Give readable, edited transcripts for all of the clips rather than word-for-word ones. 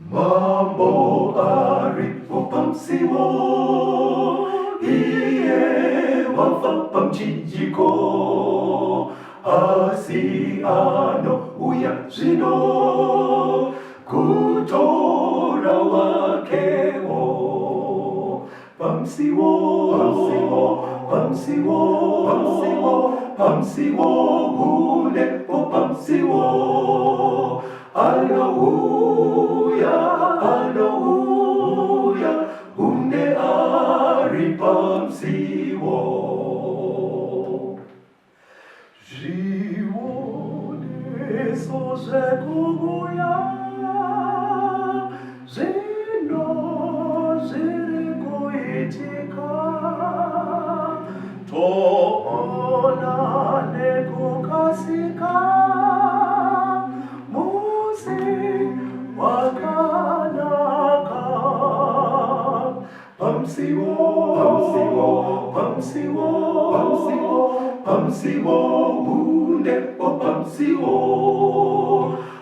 Mambo aripo pamusiwo, iye wafa pamuchinjiko, asi anouya zvino kutora wakewo. Pamusiwo, pamusiwo, pamusiwo, pamusiwo, pamusiwo, hunepo pamusiwo. Anouya, anouya, hunde ari pamusiwo. Zvioneso zvekuuya zvino zviri kuitika, toona nekukasika musi wakanaka. Pamusiwo, pamusiwo, pamusiwo, pamusiwo, pamusiwo, hundepo pamusiwo.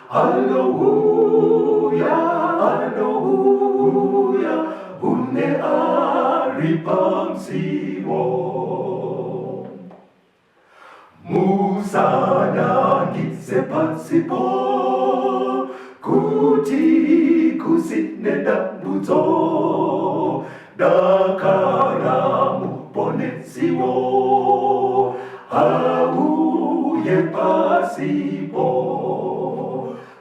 Anouya, anouya, hunde ari pamusiwo. Musanangise pasipo kuti kusine dambudzo, dakara muponesiwo auye pasipo.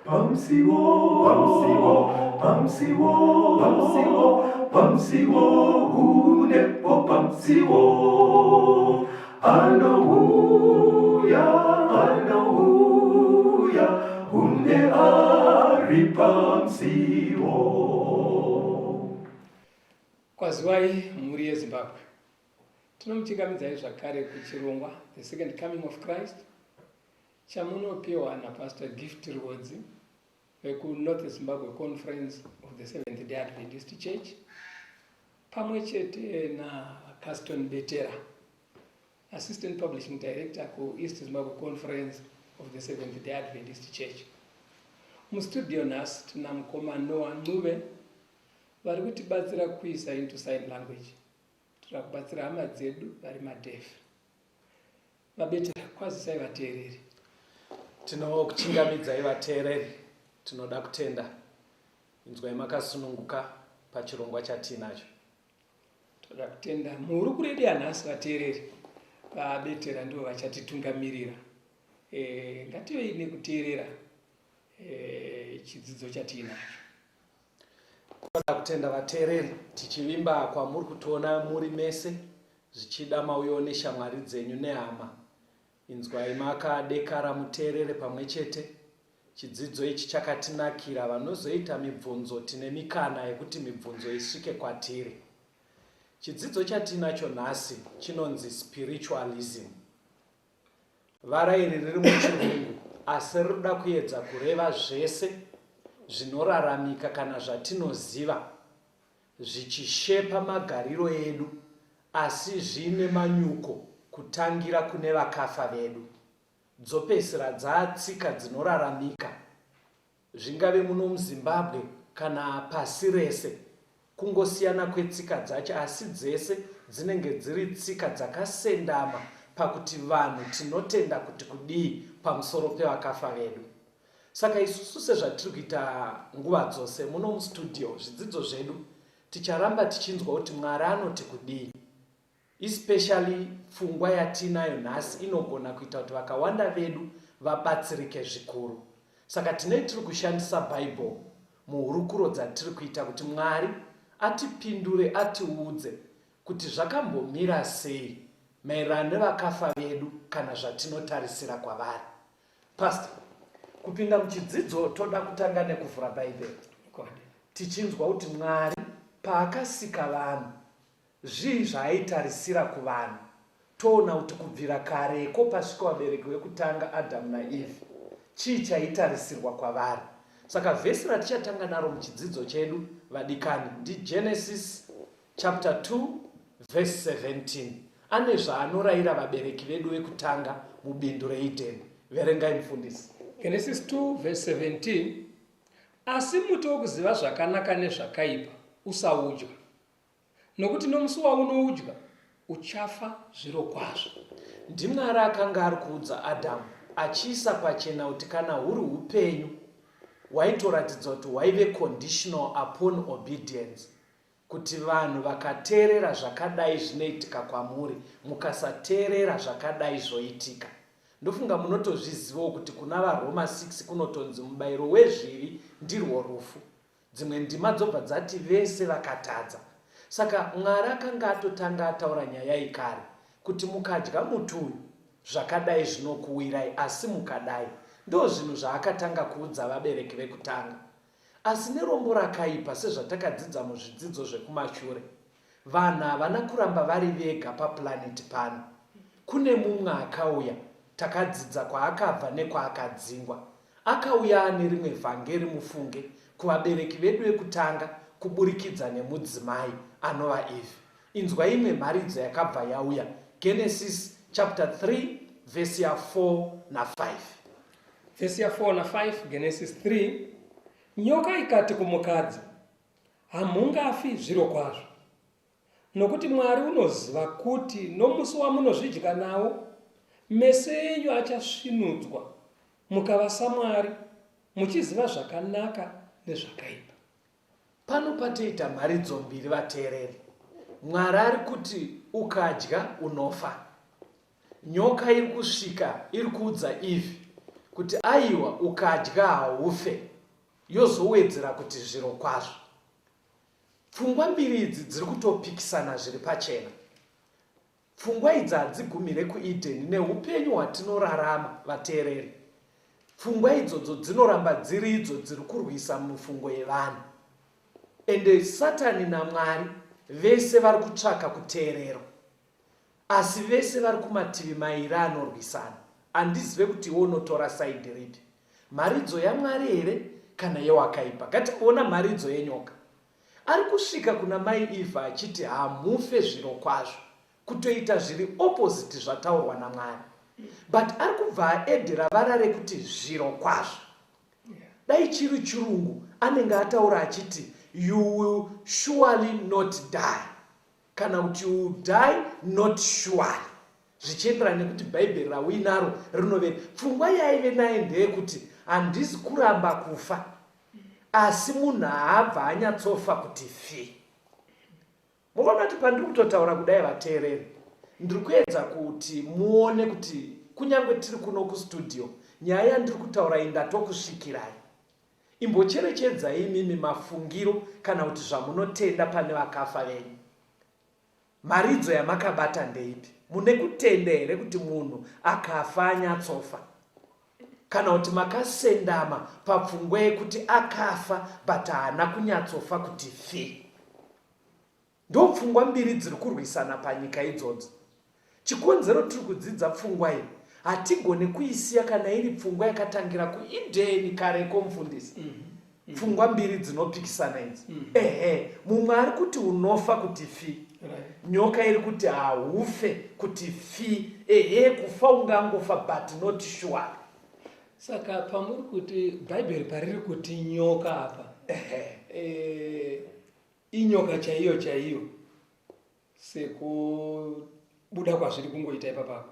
Pamusiwo, pamusiwo, pamusiwo, pamusiwo, pamusiwo, hunepo pamusiwo. Anouya, anouya, hunde ari pamusiwo. Kwaziwai mhuri yeZimbabwe. Tinomuchingamidzai zvakare kuchirongwa The Second Coming of Christ chamunopiwa naPastor Gift Rwodzi vekuNorth Zimbabwe Conference of the Seventh Day Adventist Church pamwe chete naCaston Betera, Assistant Publishing Director kuEast Zimbabwe Conference of the Seventh Day Adventist Church. Mustudio nhasi tina mukoma Noah Ncube vari kutibatsira kuisa into sign language kuitira kubatsira hama dzedu vari madeaf. VaBetera, kwazisai vateereri. Tinokuchingamidzai vateereri, tinoda kutenda. Inzwai makasununguka pachirongwa chatiinacho. Toda kutenda muhurukuro yedu yanhasi vateereri. VaBetera ndivo vachatitungamirira. E, ngativei nekuteerera e, chidzidzo chatiinacho. Toda kutenda vateereri tichivimba kwamuri kutiona muri mese zvichida mauyawo neshamwari dzenyu nehama. Inzwai makadekara muteerere pamwe chete. Chidzidzo ichi chakatinakira vanozoita mibvunzo tine mikana yekuti mibvunzo isvike kwatiri. Chidzidzo chatiinacho nhasi chinonzi spiritualism. Vara iri riri muchirungu asi rinoda kuedza kureva zvese zvinoraramika kana zvatinoziva zvichishepa magariro edu asi zviine manyuko kutangira kune vakafa vedu dzopesira dzaatsika dzinoraramika Zvingave muno muZimbabwe kana pasi rese, kungosiyana kwetsika dzacho asi dzese dzinenge dziri tsika dzakasendama pakuti vanhu tinotenda kuti kudii pamusoro pevakafa vedu. Saka isusu sezvatiri kuita nguva dzose muno mustudio zvidzidzo zvedu ticharamba tichinzwa kuti Mwari anoti kudii. Especially pfungwa yatiinayo nhasi inogona kuita kuti vakawanda vedu vabatsirike zvikuru. Saka tinei tiri kushandisa Bible muhurukuro dzatiri kuita kuti Mwari atipindure atiudze kuti zvakambomira sei maererano nevakafa vedu kana zvatinotarisira kwavari. Pastor, kupinda muchidzidzo toda kutanga nekuvhura Bhaibheri tichinzwa kuti Mwari paakasika vanhu Zvii zvaaitarisira kuvanhu? Toona kuti kubvira kareko pasvika vabereki vekutanga Adhamu naEvhi, chii chaitarisirwa kwavari. Saka vhesi ratichatanga naro muchidzidzo chedu vadikani ndiGenesis chapter 2 verse 17. Ane zvaanorayira vabereki vedu vekutanga mubindu reEdheni. Verengai mufundisi. Genesis 2 verse 17. Asi muti wokuziva zvakanaka nezvakaipa usaudya, nokuti nomusi waunoudya uchafa zvirokwazvo. NdiMwari akanga ari kuudza Adhamu achiisa pachena kuti kana huri hupenyu hwaitoratidza kuti hwaive conditional upon obedience kuti vanhu vakateerera zvakadai zvinoitika kwamuri mukasateerera zvakadai zvoitika. Ndofunga munotozvizivawo kuti kuna vaRoma 6 kunotonzi mubairo wezvivi ndirwo rufu. Dzimwe ndima dzobva dzati vese vakatadza. Saka Mwari akanga atotanga ataura nyaya iyi kare kuti mukadya muti uyu zvakadai zvinokuwirai asi mukadai. Ndozvinhu zvaakatanga kuudza vabereki vekutanga. Asi nerombo rakaipa sezvatakadzidza muzvidzidzo zvekumashure, vanhu havana kuramba vari vega papulaneti pano. Kune mumwe akauya, takadzidza kwaakabva nekwaakadzingwa. Akauya ane rimwe vhangeri mufunge, kuvabereki vedu vekutanga kuburikidza nemudzimai anova Eve. Inzwa imwe mharidzo yakabva yauya, Genesis chapter 3 vhesi ya 4 na 5. Vhesi ya 4 na 5, Genesis 3, Nyoka ikati kumukadzi, Hamungafi zvirokwazvo, nokuti Mwari unoziva kuti nomusi wamunozvidya nawo, meso enyu achasvinudzwa, mukava saMwari, muchiziva zvakanaka nezvakaipa. Pano patoita mharidzo mbiri vateereri. Mwari ari kuti ukadya unofa. Nyoka iri kusvika iri kuudza Eve kuti aiwa ukadya haufe yozowedzera kuti zvirokwazvo. Pfungwa mbiri idzi dziri kutopikisana zviri pachena. Pfungwa idzi hadzigumire kuEdeni neupenyu hwatinorarama vateereri. Pfungwa idzodzo dzinoramba dziri idzo dziri kurwisa mumifungo yevanhu. Ende Satani naMwari vese vari kutsvaka kuteererwa. Asi vese vari kumativi mairi anorwisana. Handizive kuti iwe unotora side ripi. Mharidzo yaMwari here kana yewakaipa? Ngatimboona mharidzo yenyoka. Ari kusvika kuna mai Eva achiti hamufe zvirokwazvo. Kutoita zviri opposite zvataurwa naMwari. But ari kubva aedhera vara rekuti zvirokwazvo. Dai chiri chirungu anenge ataura achiti you will surely not die. Kana kuti you will die not surely. Zvichienderana nekuti Bhaibheri rauinaro rinoveri. Pfungwa yaaive nayo ndeyekuti handisi kuramba kufa asi munhu haabva anyatsofa kuti fi. Mukaona kuti pandiri kutotaura kudai vateereri, ndiri kuedza kuti muone kuti kunyange tiri kuno kustudio, nyaya yandiri kutaura iyi ndatokusvikirai. Imbocherechedzai imimi mafungiro kana kuti zvamunotenda pane vakafa venyu. Mharidzo yamakabata ndeipi? Mune kutenda here kuti munhu akafa anyatsofa? Kana kuti makasendama papfungwa yekuti akafa but haana kunyatsofa kuti fi? Ndopfungwa mbiri dziri kurwisana panyika idzodzo. Chikonzero tiri kudzidza pfungwa iyi hatigone kuisiya kana iri pfungwa yakatangira kuEdeni kareko mufundisi. Mm -hmm. Pfungwa mbiri dzinopikisana idzi. Mm -hmm. Ehe, mumwe ari kuti unofa kuti fi. Right. Nyoka iri kuti haufe kuti fi. Ehe, kufa ungangofa but not sure. Saka pamuri kuti Bhaibheri pariri kuti nyoka apa. Ehe. E, Inyoka chaiyo chaiyo sekubuda kwazviri kungoita ipapapa.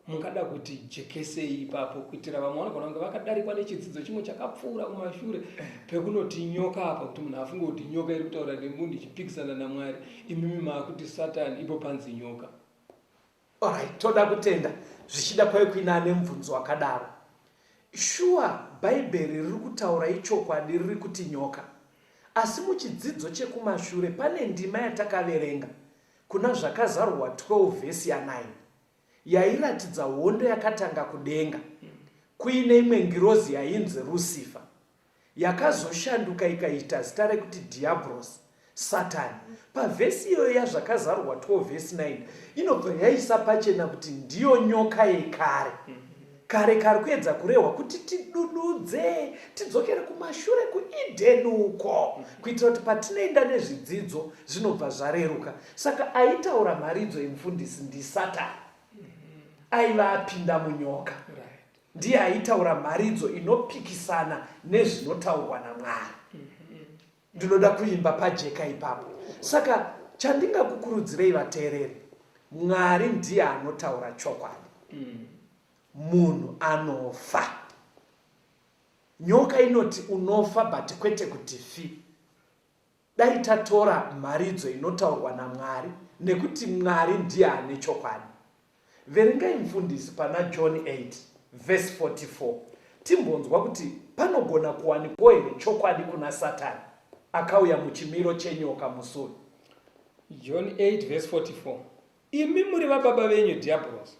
Mungada kuti jekesei ipapo kuitira vamwe vanogona kunge vakadarikwa nechidzidzo chimwe chakapfuura kumashure pekunoti nyoka apa kuti munhu afunge kuti nyoka iri kutaura nemunhu ichipikisana naMwari imimi maakuti Satani ipo panzi nyoka. Alright, toda kutenda zvichida kwave kuine ane mubvunzo wakadaro. Shuwa bhaibheri riri kutaura ichokwadi riri kuti nyoka. Asi muchidzidzo chekumashure pane ndima yatakaverenga kuna Zvakazarurwa 12 vhesi ya 9 yairatidza hondo yakatanga kudenga kuine imwe ngirozi yainzi Rusifa. Yakazoshanduka ikaita zita rekuti Dhiyabhorosi, Satani. Pavhesi iyoyo yaZvakazarurwa 12 vhesi 9 inobva yaisa pachena kuti ndiyo nyoka yekare. Kare kari kuedza kurehwa kuti tidududze, tidzokere kumashure kuEdheni uko, kuitira kuti patinoenda nezvidzidzo zvinobva zvareruka. Saka aitaura mharidzo yemufundisi ndiSatani aiva apinda munyoka. Ndiye aitaura mharidzo inopikisana nezvinotaurwa naMwari. Ndinoda kuimba pajeka ipapo. Saka chandingakukurudzirei vateereri, Mwari ndiye anotaura chokwadi. Munhu anofa. Nyoka inoti unofa but kwete kuti fi. Dai tatora mharidzo inotaurwa naMwari nekuti Mwari ndiye ane chokwadi. Verengai mfundisi pana John 8 verse 44 timbonzwa kuti panogona kuwanikwawo here chokwadi kuna Satani akauya muchimiro chenyoka musi uyu. John 8 verse 44 Imi muri vababa venyu Dhiabhorosi,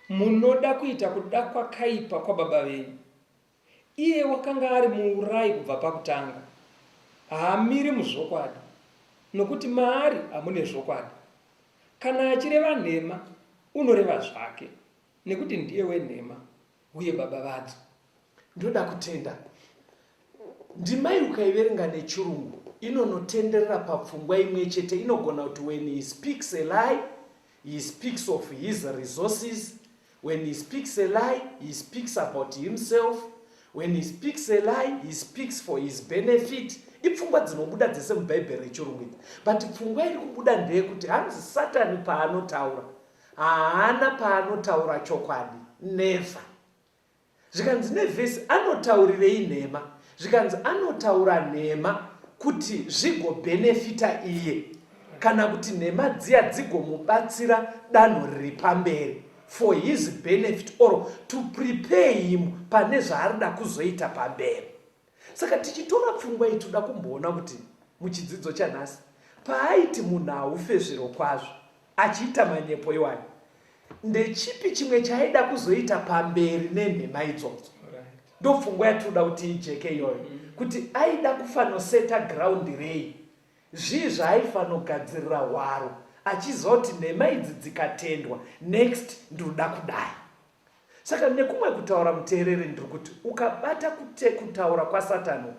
munoda kuita kuda kwakaipa kwababa venyu. Iye wakanga ari muurayi kubva pakutanga, haamiri muzvokwadi, nokuti maari hamune zvokwadi. Kana achireva nhema, unoreva zvake, nekuti ndiye wenhema, uye baba vadzo. Ndoda kutenda. Ndima iyi ukaiverenga nechirungu inonotenderera papfungwa imwe chete inogona kuti when he speaks a lie, he speaks of his resources. When he speaks a lie, he speaks about himself. When he speaks a lie, he speaks for his benefit. Ipfungwa dzinobuda dzese muBhaibheri rechirungu idzi. But pfungwa iri kubuda ndeyekuti hanzi Satani paanotaura, haana paanotaura chokwadi. Never. Zvikanzi nevhesi anotaurirei nhema? Zvikanzi anotaura nhema kuti zvigobhenefita iye kana kuti nhema dziya dzigomubatsira danho riri pamberi for his benefit or to prepare him pane zvaarida kuzoita pamberi. Saka tichitora pfungwa iyi toda kumboona kuti muchidzidzo chanhasi paaiti munhu haufe zvirokwazvo achiita manyepo iwayo ndechipi chimwe chaaida kuzoita pamberi nenhema idzodzo? Ndopfungwa yatinoda kuti ijeke iyoyo kuti aida kufanoseta ground rei, zvii zvaaifanogadzirira hwaro achiziva kuti nhema idzi dzikatendwa next ndinoda kudai. Saka nekumwe kutaura muteereri ndiri kuti ukabata kute kutaura kwaSatan uku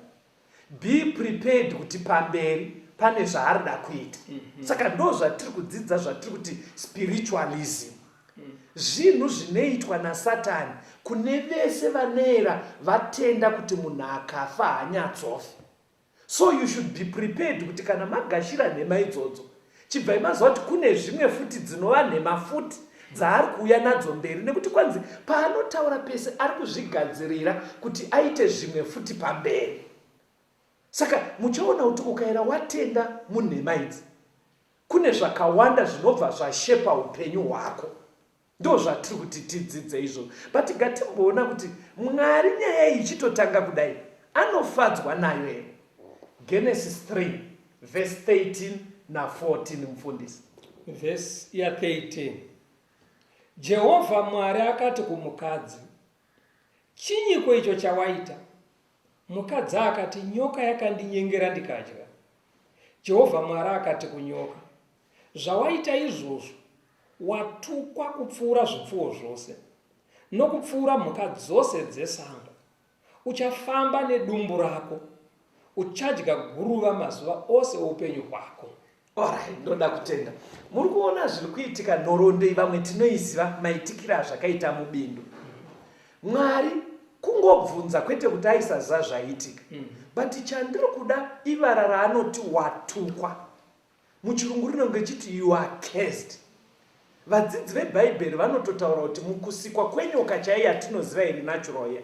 be prepared kuti pamberi pane zvaarida kuita. Saka ndo zvatiri kudzidza zvatiri kuti spiritualism. Zvinhu zvinoitwa naSatani kune vese vanoera vatenda kuti munhu akafa haanyatsofi. So you should be prepared kuti kana magashira nhema idzodzo chibvai maziva kuti kune zvimwe futi dzinova nhema futi dzaari kuuya nadzo mberi nekuti kwanzi paanotaura pese ari kuzvigadzirira kuti aite zvimwe futi pamberi. Saka muchaona kuti ukaera watenda munhema idzi kune zvakawanda zvinobva zvashepa upenyu hwako. Ndozvatiri kuti tidzidze izvo. But ngatimboona kuti Mwari nyaya iyi ichitotanga kudai anofadzwa nayo here? Genesis 3 verse 13 na 14 mufundisi. Verse ya 13. Jehovha Mwari akati kumukadzi, Chinyiko icho chawaita? Mukadzi akati, Nyoka yakandinyengera ndikadya. Jehovha Mwari akati kunyoka, Zvawaita izvozvo, watukwa kupfuura zvipfuwo zvose, nokupfuura mhuka dzose dzesango. Uchafamba nedumbu rako, uchadya guruva mazuva ose oupenyu hwako. Alright, ndoda kutenda. Muri kuona zviri kuitika nhoroondo iyi vamwe tinoiziva maitikire azvakaita mubindu. Mwari kungobvunza kwete kuti aisaziva zvaiitika. But chandiri kuda ivara raanoti watukwa. Muchirungu rinonge richiti you are cursed. Vadzidzi vebhaibheri vanototaura kuti mukusikwa kwenyoka chaiyo yatinoziva iri natural iya,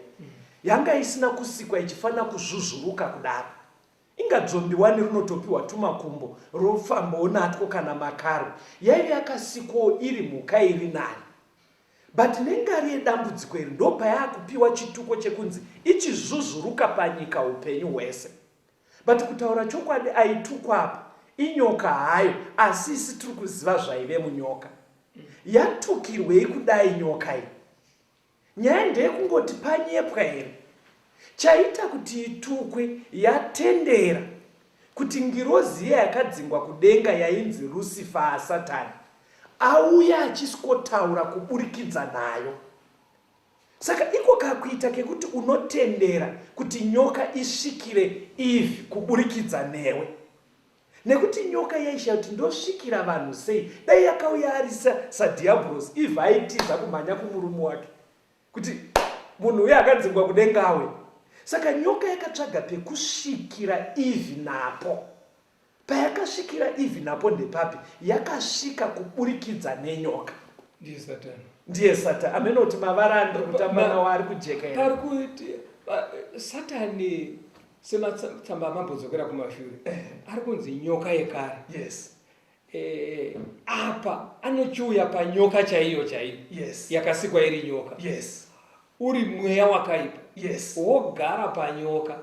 yanga isina kusikwa ichifanira kuzvuzvuruka kudaro. Inga dzvombi wani rinotopiwa tumakumbo rofambawo natwo kana makaro. Yaive yakasikwawo iri mhuka iri nani. But nengari yedambudziko iri ndopayaakupiwa chituko chekunzi ichizvuzvuruka panyika hupenyu hwese. But kutaura chokwadi aitukwa apa inyoka hayo asi isi tiri kuziva zvaive munyoka. Yatukirwei kudai nyoka iyi? Nyaya ndeyekungoti panyepwa here? Chaita kuti itukwe yatendera kuti ngirozi iya yakadzingwa kudenga yainzi Rusifa aSatani auye achisikotaura kuburikidza nayo. Saka iko kakuita kekuti unotendera kuti nyoka isvikire Eve kuburikidza newe. Nekuti nyoka yaishaya kuti ndosvikira vanhu sei. Dai yakauya ari sadhiabhurosi, Eve aitiza kumhanya kumurume wake. Kuti Munhu uye akadzingwa kudenga awe. Saka nyoka yakatsvaga pekusvikira Eve napo. Payakasvikira Eve napo ndepapi? Yakasvika kuburikidza nenyoka. Ndiye Satani. Ndiye Satani. Amene kuti mavara andiri kutamba nawo ari kujeka here? Pari kuti Satani sematsamba amambodzokera kumashure ari kunzi nyoka yekare. Yes. Eh, apa anochiuya panyoka chaiyo chaiyo. Yes. Yakasikwa iri nyoka. Yes. Uri mweya wakaipa. Yes. Wogara panyoka.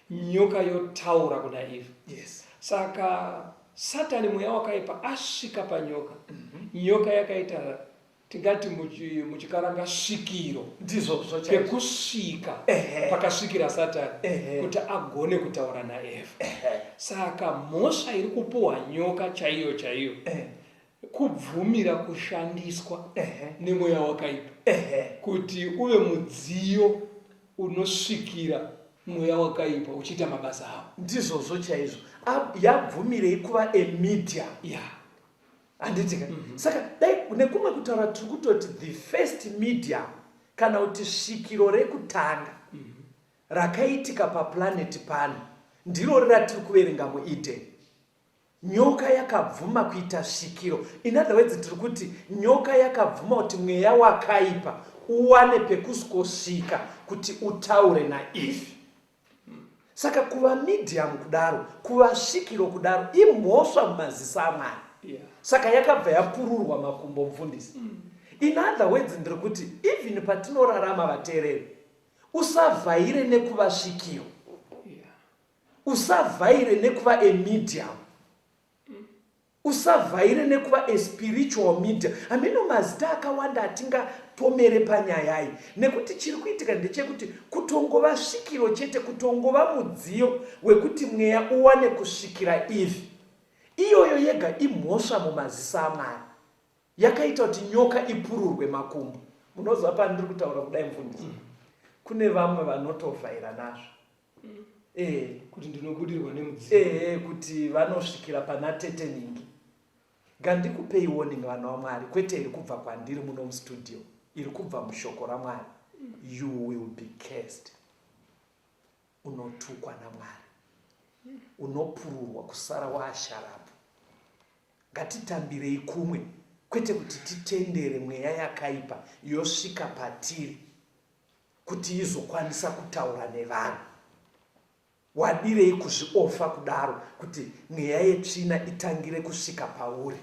Nyoka yotaura kuna Eva. Yes. Saka Satani mweya wakaipa asvika panyoka. Nyoka yakaita tingati muchikaranga svikiro. Ndizvozvo chaizvo. Pekusvika pakasvikira Satani kuti agone kutaura naEva. Saka mhosva iri kupuhwa nyoka chaiyo chaiyo kubvumira kushandiswa nemweya wakaipa kuti uve mudziyo unosvikira mweya wakaipa uchiita mabasa awo. Ndizvozvo chaizvo. Yabvumirei kuva a medium? Handiti ka? Saka dai nekumwe kutaura tiri kutoti the first medium kana kuti svikiro rekutanga rakaitika paplanet pano ndirori ratiri kuverenga muEden. Nyoka yakabvuma kuita svikiro. In other words tiri kuti nyoka yakabvuma kuti mweya wakaipa uwane pekusvika kuti utaure naEve. Saka kuva medium kudaro, kuva svikiro kudaro imhosva mumaziso aMwari. Saka yakabva yapururwa makumbo mufundisi. In other words ndiri kuti even patinorarama vateereri, usavhaire nekuva svikiro. Usavhaire nekuva a medium. Usavhaire nekuva a spiritual medium. Hameno mazita akawanda atingapomere panyaya iyi. Nekuti chiri kuitika ndechekuti kutongova svikiro chete, kutongova mudziyo wekuti mweya uwane kusvikira Eve. Iyoyo yega imhosva mumaziso aMwari. Yakaita kuti nyoka ipururwe makumbo. Munoziva pandiri kutaura kudai mufundisi? Kune vamwe vanotovhaira nazvo. Eh. Kuti ndinobudirwa nemudzimu. Eh, kuti vanosvikira pana tete ningi. Ngandikupei warning vanhu vaMwari, kwete iri kubva kwandiri muno mustudio, iri kubva mushoko raMwari. You will be cursed. Unotukwa naMwari. Unopururwa kusara waasharapu. Ngatitambirei kumwe kwete kuti titendere mweya yakaipa yosvika patiri kuti izokwanisa kutaura nevanhu. Wadirei kuzviofa kudaro kuti mweya yetsvina itangire kusvika pauri?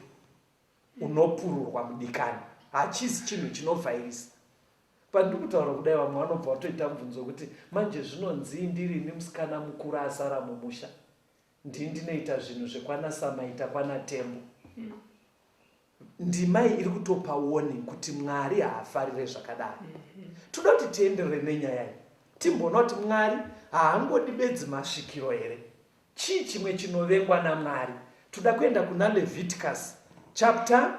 Unopururwa mudikani. Hachizi chinhu chinovhairisa. Pandiri kutaura kudai vamwe vanobva vatoita mubvunzo wekuti manje zvinonzii ndirini musikana mukuru asara mumusha? Ndini ndinoita zvinhu zvekwana Samaita kwana Tembo. Ndima iyi iri kutopa warning kuti Mwari haafarire zvakadaro. Toda kuti tienderere nenyaya iyi timboona kuti Mwari haangodi bedzi masvikiro here? Chii chimwe chinovengwa naMwari? Toda kuenda kuna Leviticus chapter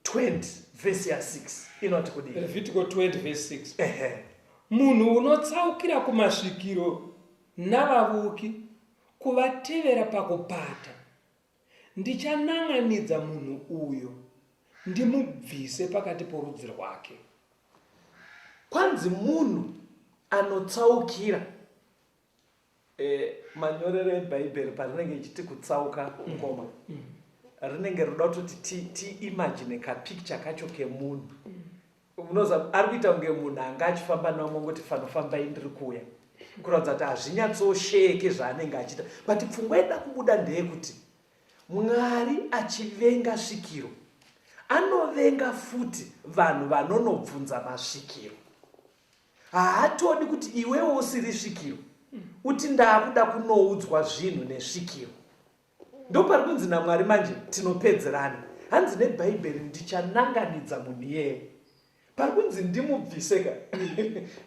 20 verse ya 6 inoti kudii? Levitico 20 verse 6. Ehe. Munhu unotsaukira kumasvikiro navavuki kuvatevera pakupata, ndichanan'anidza munhu uyo ndimubvise pakati porudzi rwake. Kwanzi munhu anotsaukira Eh, manyorero ebhaibheri parinenge ichiti kutsauka mukoma rinenge rinoda kutoti tiimagine kapicture kacho kemunhu. Unoziva ari kuita kunge munhu anga achifamba nevamwe ongoti fanofambai ndiri kuuya, kuratidza kuti hazvinyatsosheke zvaanenge achiita, but pfungwa ida kubuda ndeyekuti Mwari achivenga svikiro anovenga futi vanhu vanonobvunza masvikiro. Haatodi kuti iwewe usiri svikiro uti ndaakuda kunoudzwa zvinhu nesvikiro. Ndopari kunzi naMwari manje tinopedzerana. Hanzi neBhaibheri ndichananganidza munhu iyeye. Pari kunzi ndimubvise ka.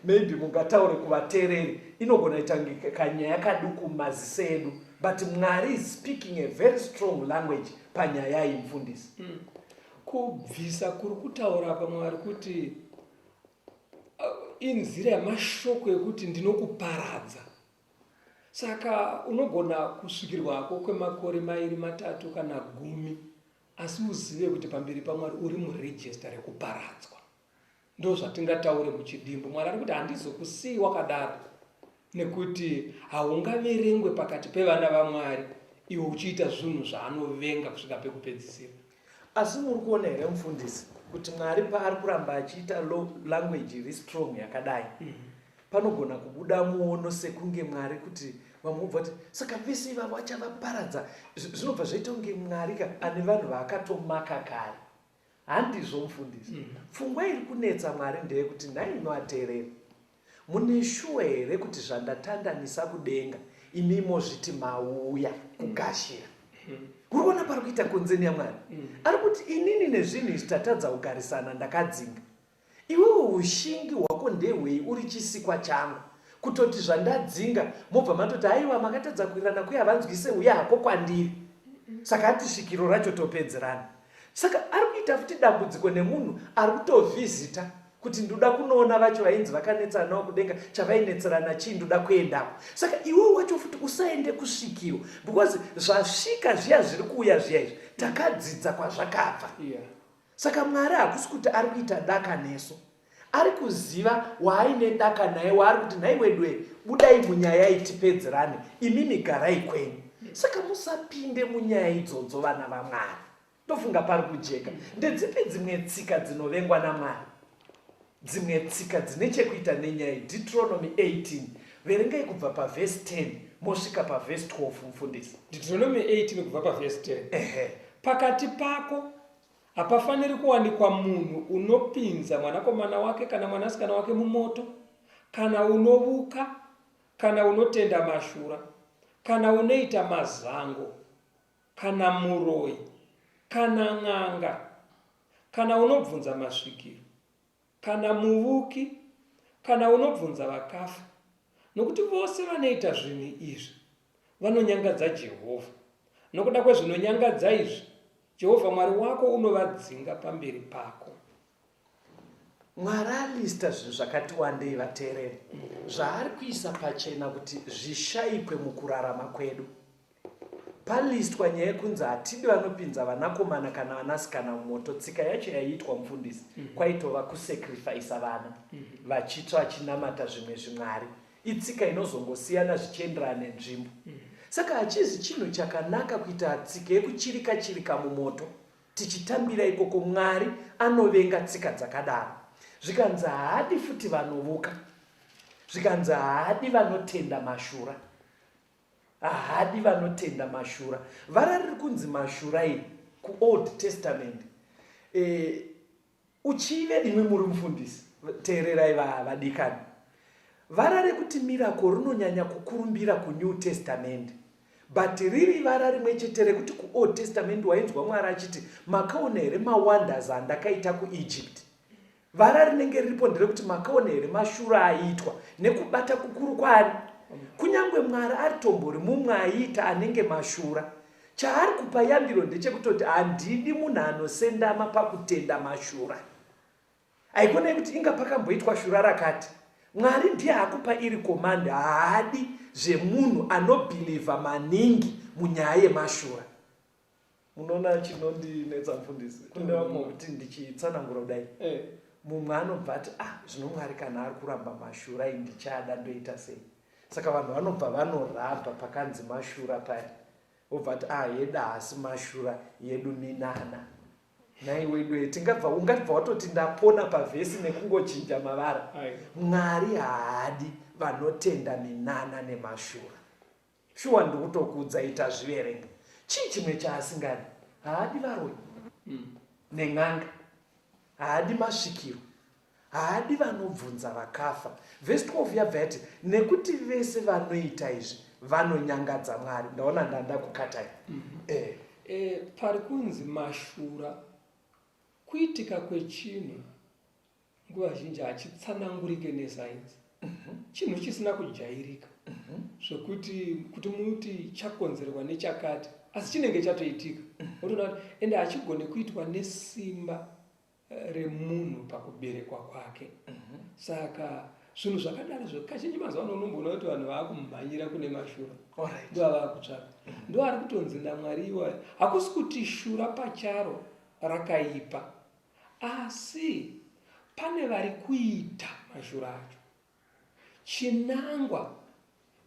Maybe mungataure kuvateereri inogona kuita kunge kanyaya kaduku mumaziso edu but Mwari is speaking a very strong language panyaya iyi mufundisi. Kubvisa kuri kutaura apa Mwari kuti inzira yamashoko ekuti ndinokuparadza. Saka unogona kusvikirwa hako kwemakore mairi, matatu kana gumi, asi uzive kuti pamberi paMwari uri muregister rekuparadzwa. Ndozvatingataure muchidimbu. Mwari ari kuti handizokusiyi wakadaro nekuti haungaverengwe pakati pevana vaMwari iwe uchiita zvinhu zvaanovenga kusvika pekupedzisira. Asi muri kuona here mufundisi kuti Mwari paari kuramba achiita language iri strong yakadai mm -hmm. Panogona kubuda muono sekunge Mwari kuti vamwe vobva kuti saka vese ivavo achavaparadza. Zvinobva zvaita kunge Mwari ka ane vanhu vaakatomaka kare. Handizvo mufundisi. Mm. Pfungwa iri kunetsa Mwari ndeyekuti nhai inoateerera. Mune shuwa here kuti zvandatandanisa kudenga imi mozviti mauya kugashira? Mm. Uri kuona pari kuita konzeni yaMwari? Mm. Ari kuti inini nezvinhu izvi tatadza kugarisana ndakadzinga. Iwewe ushingi hwako ndehwei uri chisikwa changu kutoti zvandadzinga mobva matoti haiwa makatadza kuwirirana kuya havanzwise huya hako kwandiri saka ati svikiro racho topedzerana saka ari kuita futi dambudziko nemunhu ari kutovhizita kuti ndoda kunoona vacho vainzi vakanetsanawo kudenga chavainetserana chii ndoda kuendako saka iwe wacho futi usaende kusvikiro because zvasvika zviya zviri kuuya zviya izvi takadzidza kwazvakabva yeah. Saka Mwari hakusi kuti ari kuita daka nesu. Ari kuziva waaine daka naye waari kuti nhai weduwe budai munyaya iyi tipedzerane imimi garai kwenyu. Saka musapinde munyaya idzodzo vana vaMwari. Ndofunga pari kujeka. Ndedzipi dzimwe tsika dzinovengwa naMwari? Dzimwe tsika dzine chekuita nenyaya iyi. Deuteronomy 18. Verengai kubva pavhesi 10 mosvika pavhesi 12 mufundisi. Deuteronomy 18 kubva pavhesi 10. Ehe. Pakati pako Hapafaniri kuwanikwa munhu unopinza mwanakomana wake kana mwanasikana wake mumoto, kana unovuka, kana unotenda mashura, kana unoita mazango, kana muroyi, kana n'anga, kana unobvunza masvikiro, kana muvuki, kana unobvunza vakafa, nokuti vose vanoita zvinhu izvi vanonyangadza Jehovha. Nokuda kwezvinonyangadza izvi, Jehovha Mwari wako unovadzinga pamberi pako. Mwari alista zvinhu zvakati wandei vateereri zvaari kuisa pachena kuti zvishaikwe mukurarama kwedu. Palistwa nyaya yekunzi hatidi vanopinza vanakomana kana vanasikana mumoto. Tsika yacho yaiitwa mufundisi mm -hmm. kwaitova kusacrificer vana mm -hmm. vachitsva vachinamata zvimwe zvimwari. Itsika inozongosiyana zvichienderana nenzvimbo. Mm -hmm. Saka hachizi chinhu chakanaka kuita tsika yekuchirika chirika mumoto tichitambira ikoko. Mwari anovenga tsika dzakadaro. Zvikanzi haadi futi vanovuka. Zvikanzi haadi vanotenda mashura. Haadi vanotenda mashura. Vara riri kunzi mashura iri kuOld Testament e, uchive imwe muri mufundisi teererai vadikani. Vara rekuti miracle rinonyanya kukurumbira kuNew Testament but riri vara rimwe chete rekuti kuOld Testament wainzwa Mwari achiti makaona here mawonders andakaita kuEgypt. Vara rinenge riripo nderekuti makaona here mashura aiitwa nekubata kukuru kwaani? Kunyangwe Mwari ari tombori mumwe aiita anenge mashura. Chaari kupa yambiro ndechekutoti handidi munhu anosendama pakutenda mashura. Haikonei kuti inga pakamboitwa shura rakati. Mwari ndiye akupa iri command haadi zvemunhu anobhilivha maningi munyaya yemashura. Munoona chinondinetsa mufundisi, kune vamwe vokuti ndichitsanangura kudai eh. mumwe anobva ati ah zvino Mwari kana ari kuramba mashura iyi ndichada ndoita sei? Saka vanhu vanobva vanorabha pakanzi mashura paya vobva ati ah yedu haasi mashura yedu minana. Nhai wedu tingabva ungabva watoti ndapona pavhesi nekungochinja mavara. Mwari haadi vanotenda minana nemashura. Shuwa ndikutokuudza ita zviverenga. Chii chimwe chaasingadi? Haadi varoyi mm. nen'anga. Haadi masvikiro. Haadi vanobvunza vakafa. Vhesi 12 yabva yati nekuti vese vanoita izvi vanonyangadza Mwari. Ndaona ndanda kukatai. Mm -hmm. Eh. Eh, pari kunzi mashura kuitika kwechinhu nguva zhinji hachitsanangurike nesainzi mhm. chinhu chisina kujairika mhm. zvekuti kuti muti chakonzerwa nechakati asi chinenge chatoitika mhm. otoona kuti ende hachigone kuitwa nesimba eh, remunhu pakuberekwa kwake saka zvinhu zvakadaro zvo kazhinji mazuva ano unomboona kuti vanhu vaakumhanyira kune mashura ndo avaa kutsvaka ndo ari kutonzi namwari iwayo hakusi kuti shura pacharo rakaipa Asi Pane vari kuita mashura acho. Chinangwa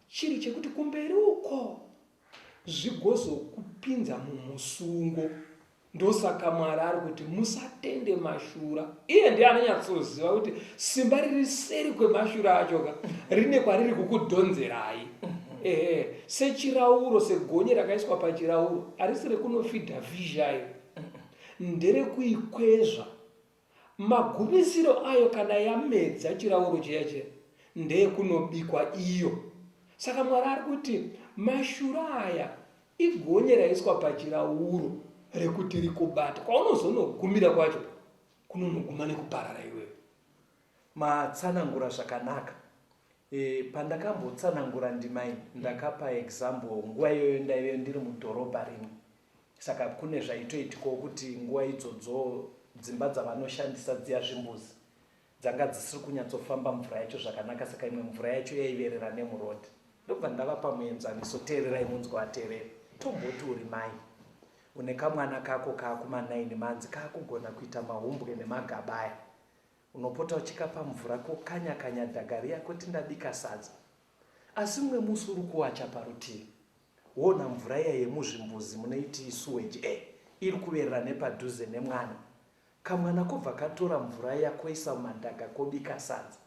chiri chekuti kumberi uko zvigozokupinza mumusungo. Ndosaka Mwari ari kuti musatende mashura. Iye ndiye anonyatsoziva kuti simba riri seri kwemashura acho ka rine kwariri kukudhonzerai. Ehe, sechirauro, segonye rakaiswa pachirauro, harisi rekunofidha fizha iro. Nderekuikwezva. Magumisiro ayo kana yamedza chirauro chiya chiya ndeekunobikwa iyo. Saka Mwari ari kuti mashura aya igonye raiswa pachirauro rekuti rikubate. Kwaunozonogumira kwacho kunonoguma nekuparara iwewe. Matsanangura zvakanaka. E, pandakambotsanangura ndima iyi ndakapa example nguva iyoyo ndaive ndiri mudhorobha rimwe saka kune zvaitoitikawo kuti nguva idzodzo dzimba dzavanoshandisa dziya zvimbuzi dzanga dzisiri kunyatsofamba mvura yacho zvakanaka saka imwe mvura yacho yaiverera nemuroad ndobva ndavapa muenzaniso teererai munzwa vateereri tomboti uri mai une kamwana kako kaakuma 9 manzi kaakugona kuita mahumbwe nemagaba aya Unopota uchikapa mvura kokanya kanya dhaga riya koti ndabika sadza. Asi mumwe musi uri kuwacha parutivi woona mvura iya yemuzvimbuzi munoiti sewage eh iri kuverera nepadhuze nemwana. Kamwana kobva katora mvura iya koisa mumadhaga kobika sadza.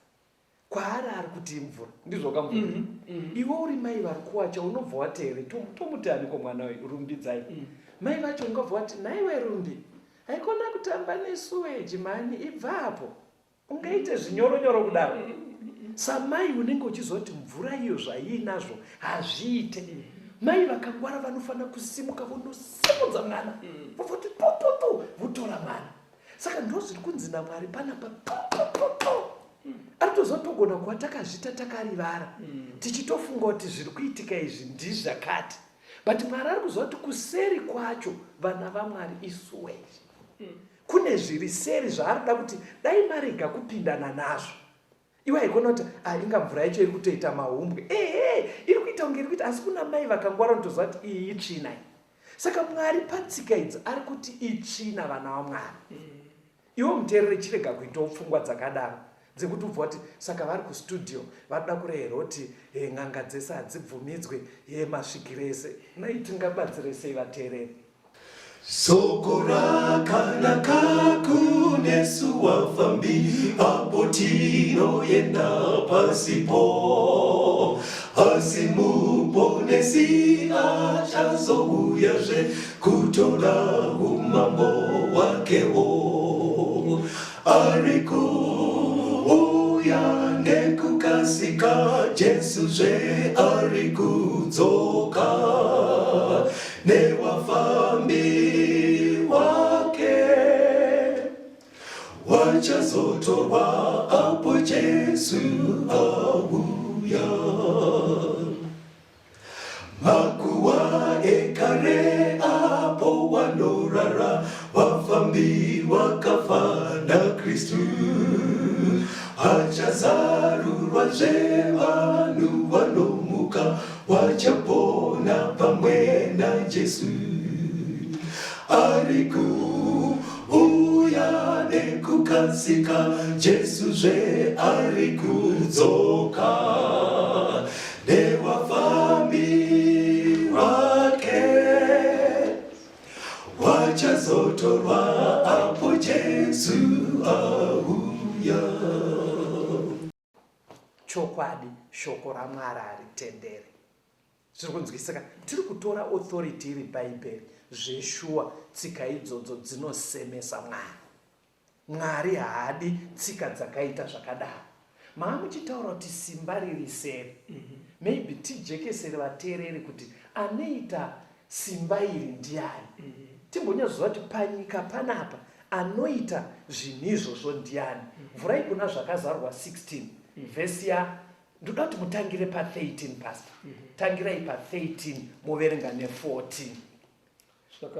Kwaari ari kuti imvura. Ndizvo kamvura. Mm -hmm. Iwe uri mai vari kuwacha unobva wati here tomuti aniko mwana uyu Rumbidzai. Mm. Mai vacho ungabva wati nhaiwe Rumbi Haikona kutamba nesuweji mhani ibvapo. Ungaite zvinyoronyoro kudaro. Samai unenge uchizoti mvura iyo zvaiinazvo hazviite. Mai vakangwara vanofanira kusimuka vonosimudza mwana. Vovoti popopo votora mwana. Saka ndozviri kunzi naMwari panapa popopopo. Aritoziva togona kuva takazvita takarivara tichitofunga kuti zviri kuitika izvi ndizvakati. But Mwari ari kuziva kuti kuseri kwacho vana vaMwari isuweji. Mm. Kune zviri seri zvaari kuda kuti dai marega kupindana nazvo. Iwe haikona kuti ah, inga mvura yacho iri kutoita mahumbwe. Ehe, iri kuita kunge iri kuita asi kuna mai vakangwara unotoziva kuti iyi itsvina iyi. Saka Mwari patsika idzi ari kuti itsvina vana vaMwari. Mm. Iwe muteereri chirega kuitawo pfungwa dzakadaro dzekuti ubva wati saka vari kustudio varikuda kurehera kuti eh, n'anga dzese hadzibvumidzwe ye masvikiro ese nai tingabatsire sei vateereri Soko rakanaka kunesu wafambi apo tinoenda pasipo asi muponesi achazouyazve kutora umambo wakewo ari kuuya nekukasika Jesu zve ari kudzoka newafambi wake wachazotorwa apo Jesu auya. Makuwa ekare apo wanorara wafambi wakafa naKristu achazarurwa zvevanhu vanomuka wachapona pamwe naJesu ari kuuya nekukasika Jesu zve ari kudzoka Newafambi wake wachazotorwa apo Jesu auya. Chokwadi shoko raMwari haritendere. Zviri kunzwisika? Tiri kutora authority iri Bhaibheri. Zveshuwa tsika idzodzo dzinosemesa Mwari. Mwari haadi tsika dzakaita zvakadaro. Maa muchitaura kuti simba riri seri. Mm -hmm. Maybe tijekesere vateereri kuti anoita simba iri ndiani. Mm -hmm. Timbonyatsoziva kuti panyika panapa anoita zvinhu izvozvo ndiani. Mm -hmm. Vhurai kuna Zvakazarurwa 16 mm -hmm. vhesi ya ndoda kuti mutangire pa 13 pastor. Mm -hmm. Tangirai pa 13 moverenga ne 14.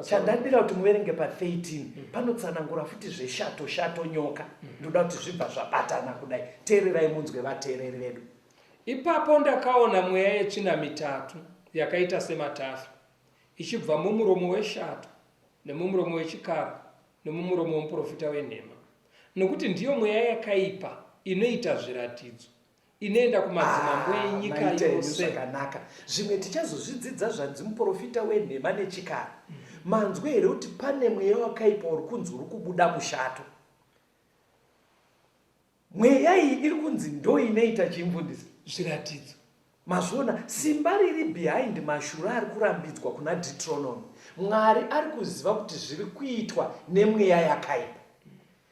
Chandadira kuti muverenge pa 13 mm. panotsanangura futi zveshato shato nyoka mm. ndoda kuti zvibva zvabatana kudai teererai munzwe vateereri vedu. Ipapo ndakaona mweya yetsvina mitatu yakaita sematafi ichibva mumuromo weshato nemumuromo wechikara nemumuromo womuprofita wenhema. Nokuti ndiyo mweya yakaipa inoita zviratidzo, inoenda kumadzimambo Ah, enyika maita henyu yose. zvakanaka. Zvimwe tichazozvidzidza zvanzi muprofita wenhema nechikara. Manzwa here kuti pane mweya wakaipa uri kunzi uri kubuda mushato? Mweya iyi iri kunzi ndoinoita chii mfundisi? Zviratidzo. Mazviona simba riri behind mashura ari kurambidzwa kuna Deuteronomy. Mwari ari kuziva kuti zviri kuitwa nemweya yakaipa.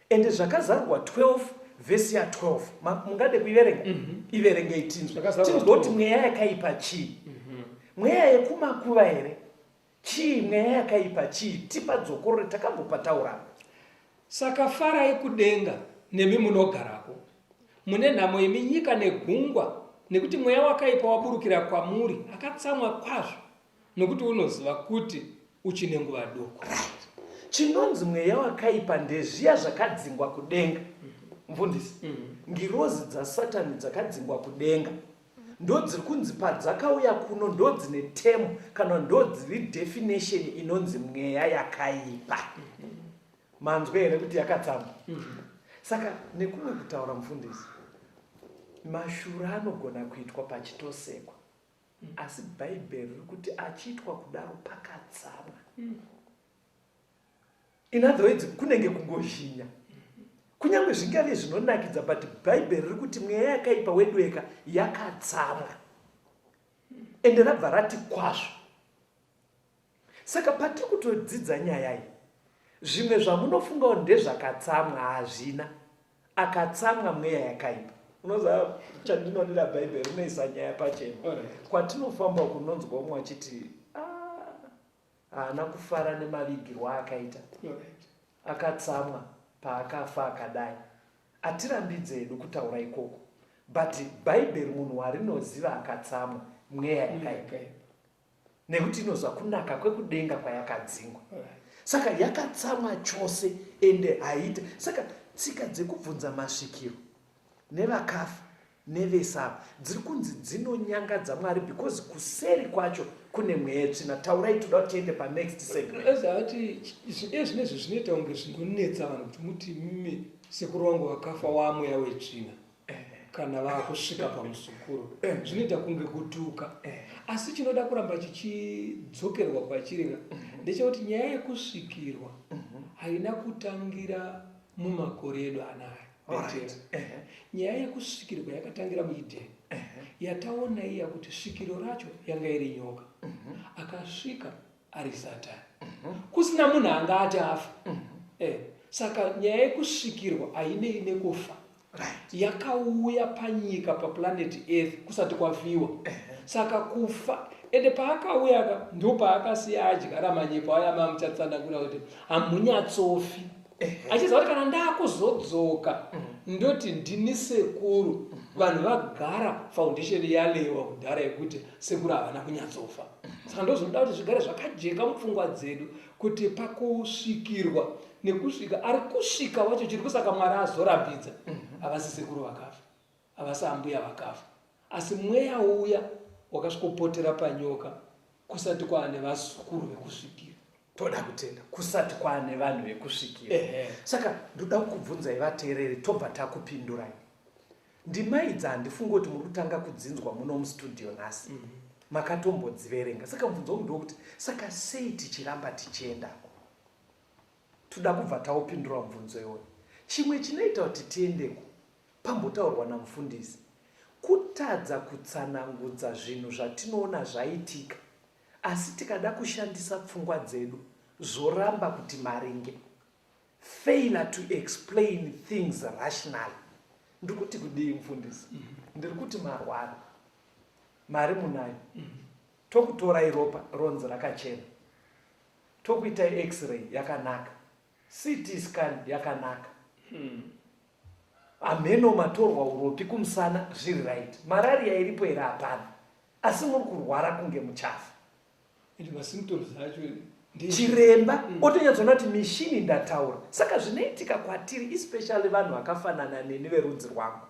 Ende zvakazarurwa 12 vhesi ya 12 mungade kuiverenga? Mm -hmm. Iverengei tinzwe. Tinzwe kuti mweya yakaipa chii? Mm -hmm. Mweya yekumakuva here? Chii mweya yakaipa chii? Tipa dzokorore takambopataura. Saka farai kudenga nemi munogarako. Mune nhamo imi nyika negungwa, nekuti mweya wakaipa waburukira kwamuri, akatsamwa kwazvo, nokuti unoziva kuti uchine nguva duku. Right. Chinonzi mweya wakaipa ndezviya zvakadzingwa kudenga. Mfundisi, ngirozi dzaSatani dzakadzingwa kudenga ndodziri kunzi padzakauya kuno ndodzine term kana ndodziri definition inonzi mweya yakaipa. Manzwa here kuti yakatsamwa? Saka nekumwe kutaura mufundisi, mashura anogona kuitwa pachitosekwa, asi Bhaibheri riri kuti achiitwa kudaro pakatsamwa. In other words, kunenge kungozhinya. Kunyange zvingave zvinonakidza, but Bhaibheri riri kuti mweya yakaipa weduweka yakatsamwa. Ende rabva rati kwazvo. Saka patiri kutodzidza nyaya iyi, zvimwe zvamunofungawo ndezvakatsamwa hazvina. Akatsamwa mweya yakaipa. Unoziva chandinodira Bhaibheri rinoisa nyaya pachena. Kwatinofamba kunonzwa umwe achiti ah, haana kufara nemavigirwo aakaita. Akatsamwa paakafa akadai. Atirambidze hedu kutaura ikoko but Bhaibheri munhu warinoziva akatsamwa mweya yakaipa. Nekuti inozwa kunaka kwekudenga kwayakadzingwa. Saka yakatsamwa chose ende haite. Saka tsika dzekubvunza masvikiro nevakafa nevese ava dziri kunzi dzinonyangadza Mwari because kuseri kwacho kune mweya yetsvina. Taurai toda kuti tiende panext segment. Ezvati ezvinezvi zvinoita kunge zvinonetsa vanhu kuti muti mimi sekuru vangu vakafa wamweya wetsvina kana vakusvika pamuzukuru eh. zvinoita kunge kutuka eh. Asi chinoda kuramba chichidzokerwa kwachiri ka mhm. ndechekuti nyaya yekusvikirwa mhm. haina kutangira mumakore edu anaya eh. Nyaya yekusvikirwa yakatangira muEden yataona iya kuti svikiro racho yanga iri nyoka mhm. Akasvika ari Satani, kusina munhu anga ati afa. Saka nyaya yekusvikirwa hainei nekufa. Yakauya panyika paplanet Earth kusati kwafiwa. Saka kufa ende paakauya ka ndo paakasiya adyara manyepo aya mamuchatsanangura kuti hamunyatsofi, achiziva kuti kana ndakuzodzoka ndoti ndini sekuru, vanhu vagara foundation yalewa kudhara yekuti sekuru havana kunyatsofa. Saka ndozvinoda kuti zvigare zvakajeka mupfungwa dzedu kuti pakusvikirwa nekusvika ari kusvika wacho chiri kusaka Mwari azorambidza havasi sekuru vakafa, havasi ambuya vakafa, asi mweya uya wakasvikopotera panyoka kusati kwaane vazukuru vekusvikira. Toda kutenda kusati kwaane vanhu vekusvikira. Saka ndoda kukubvunzai vateereri tobva takupindurai. Ndima idzi handifungi kuti muri kutanga kudzinzwa muno mustudio nhasi. Makatombodziverenga. Saka mubvunzo wangu ndewokuti saka sei tichiramba tichiendako? Toda kubva taupindura mubvunzo iwoyo. Chimwe chinoita kuti tiendeko pambotaurwa namufundisi kutadza kutsanangudza zvinhu zvatinoona zvaitika asi tikada kushandisa pfungwa dzedu zvoramba kuti maringe. Failure to explain things rationally. Ndiri kuti kudii mufundisi? Ndiri kuti marwara. Mari munayo. Tokutorai ropa ronzi rakachena. Tokuitai x-ray yakanaka. CT scan yakanaka. Hamheno matorwa uropi kumusana zviri right. Malaria iripo here hapana. Asi muri kurwara kunge muchafa. Ende masymptoms acho chiremba otonyatsoona kuti mishini ndataura. Saka zvinoitika kwatiri especially vanhu vakafanana neni verudzi rwangu.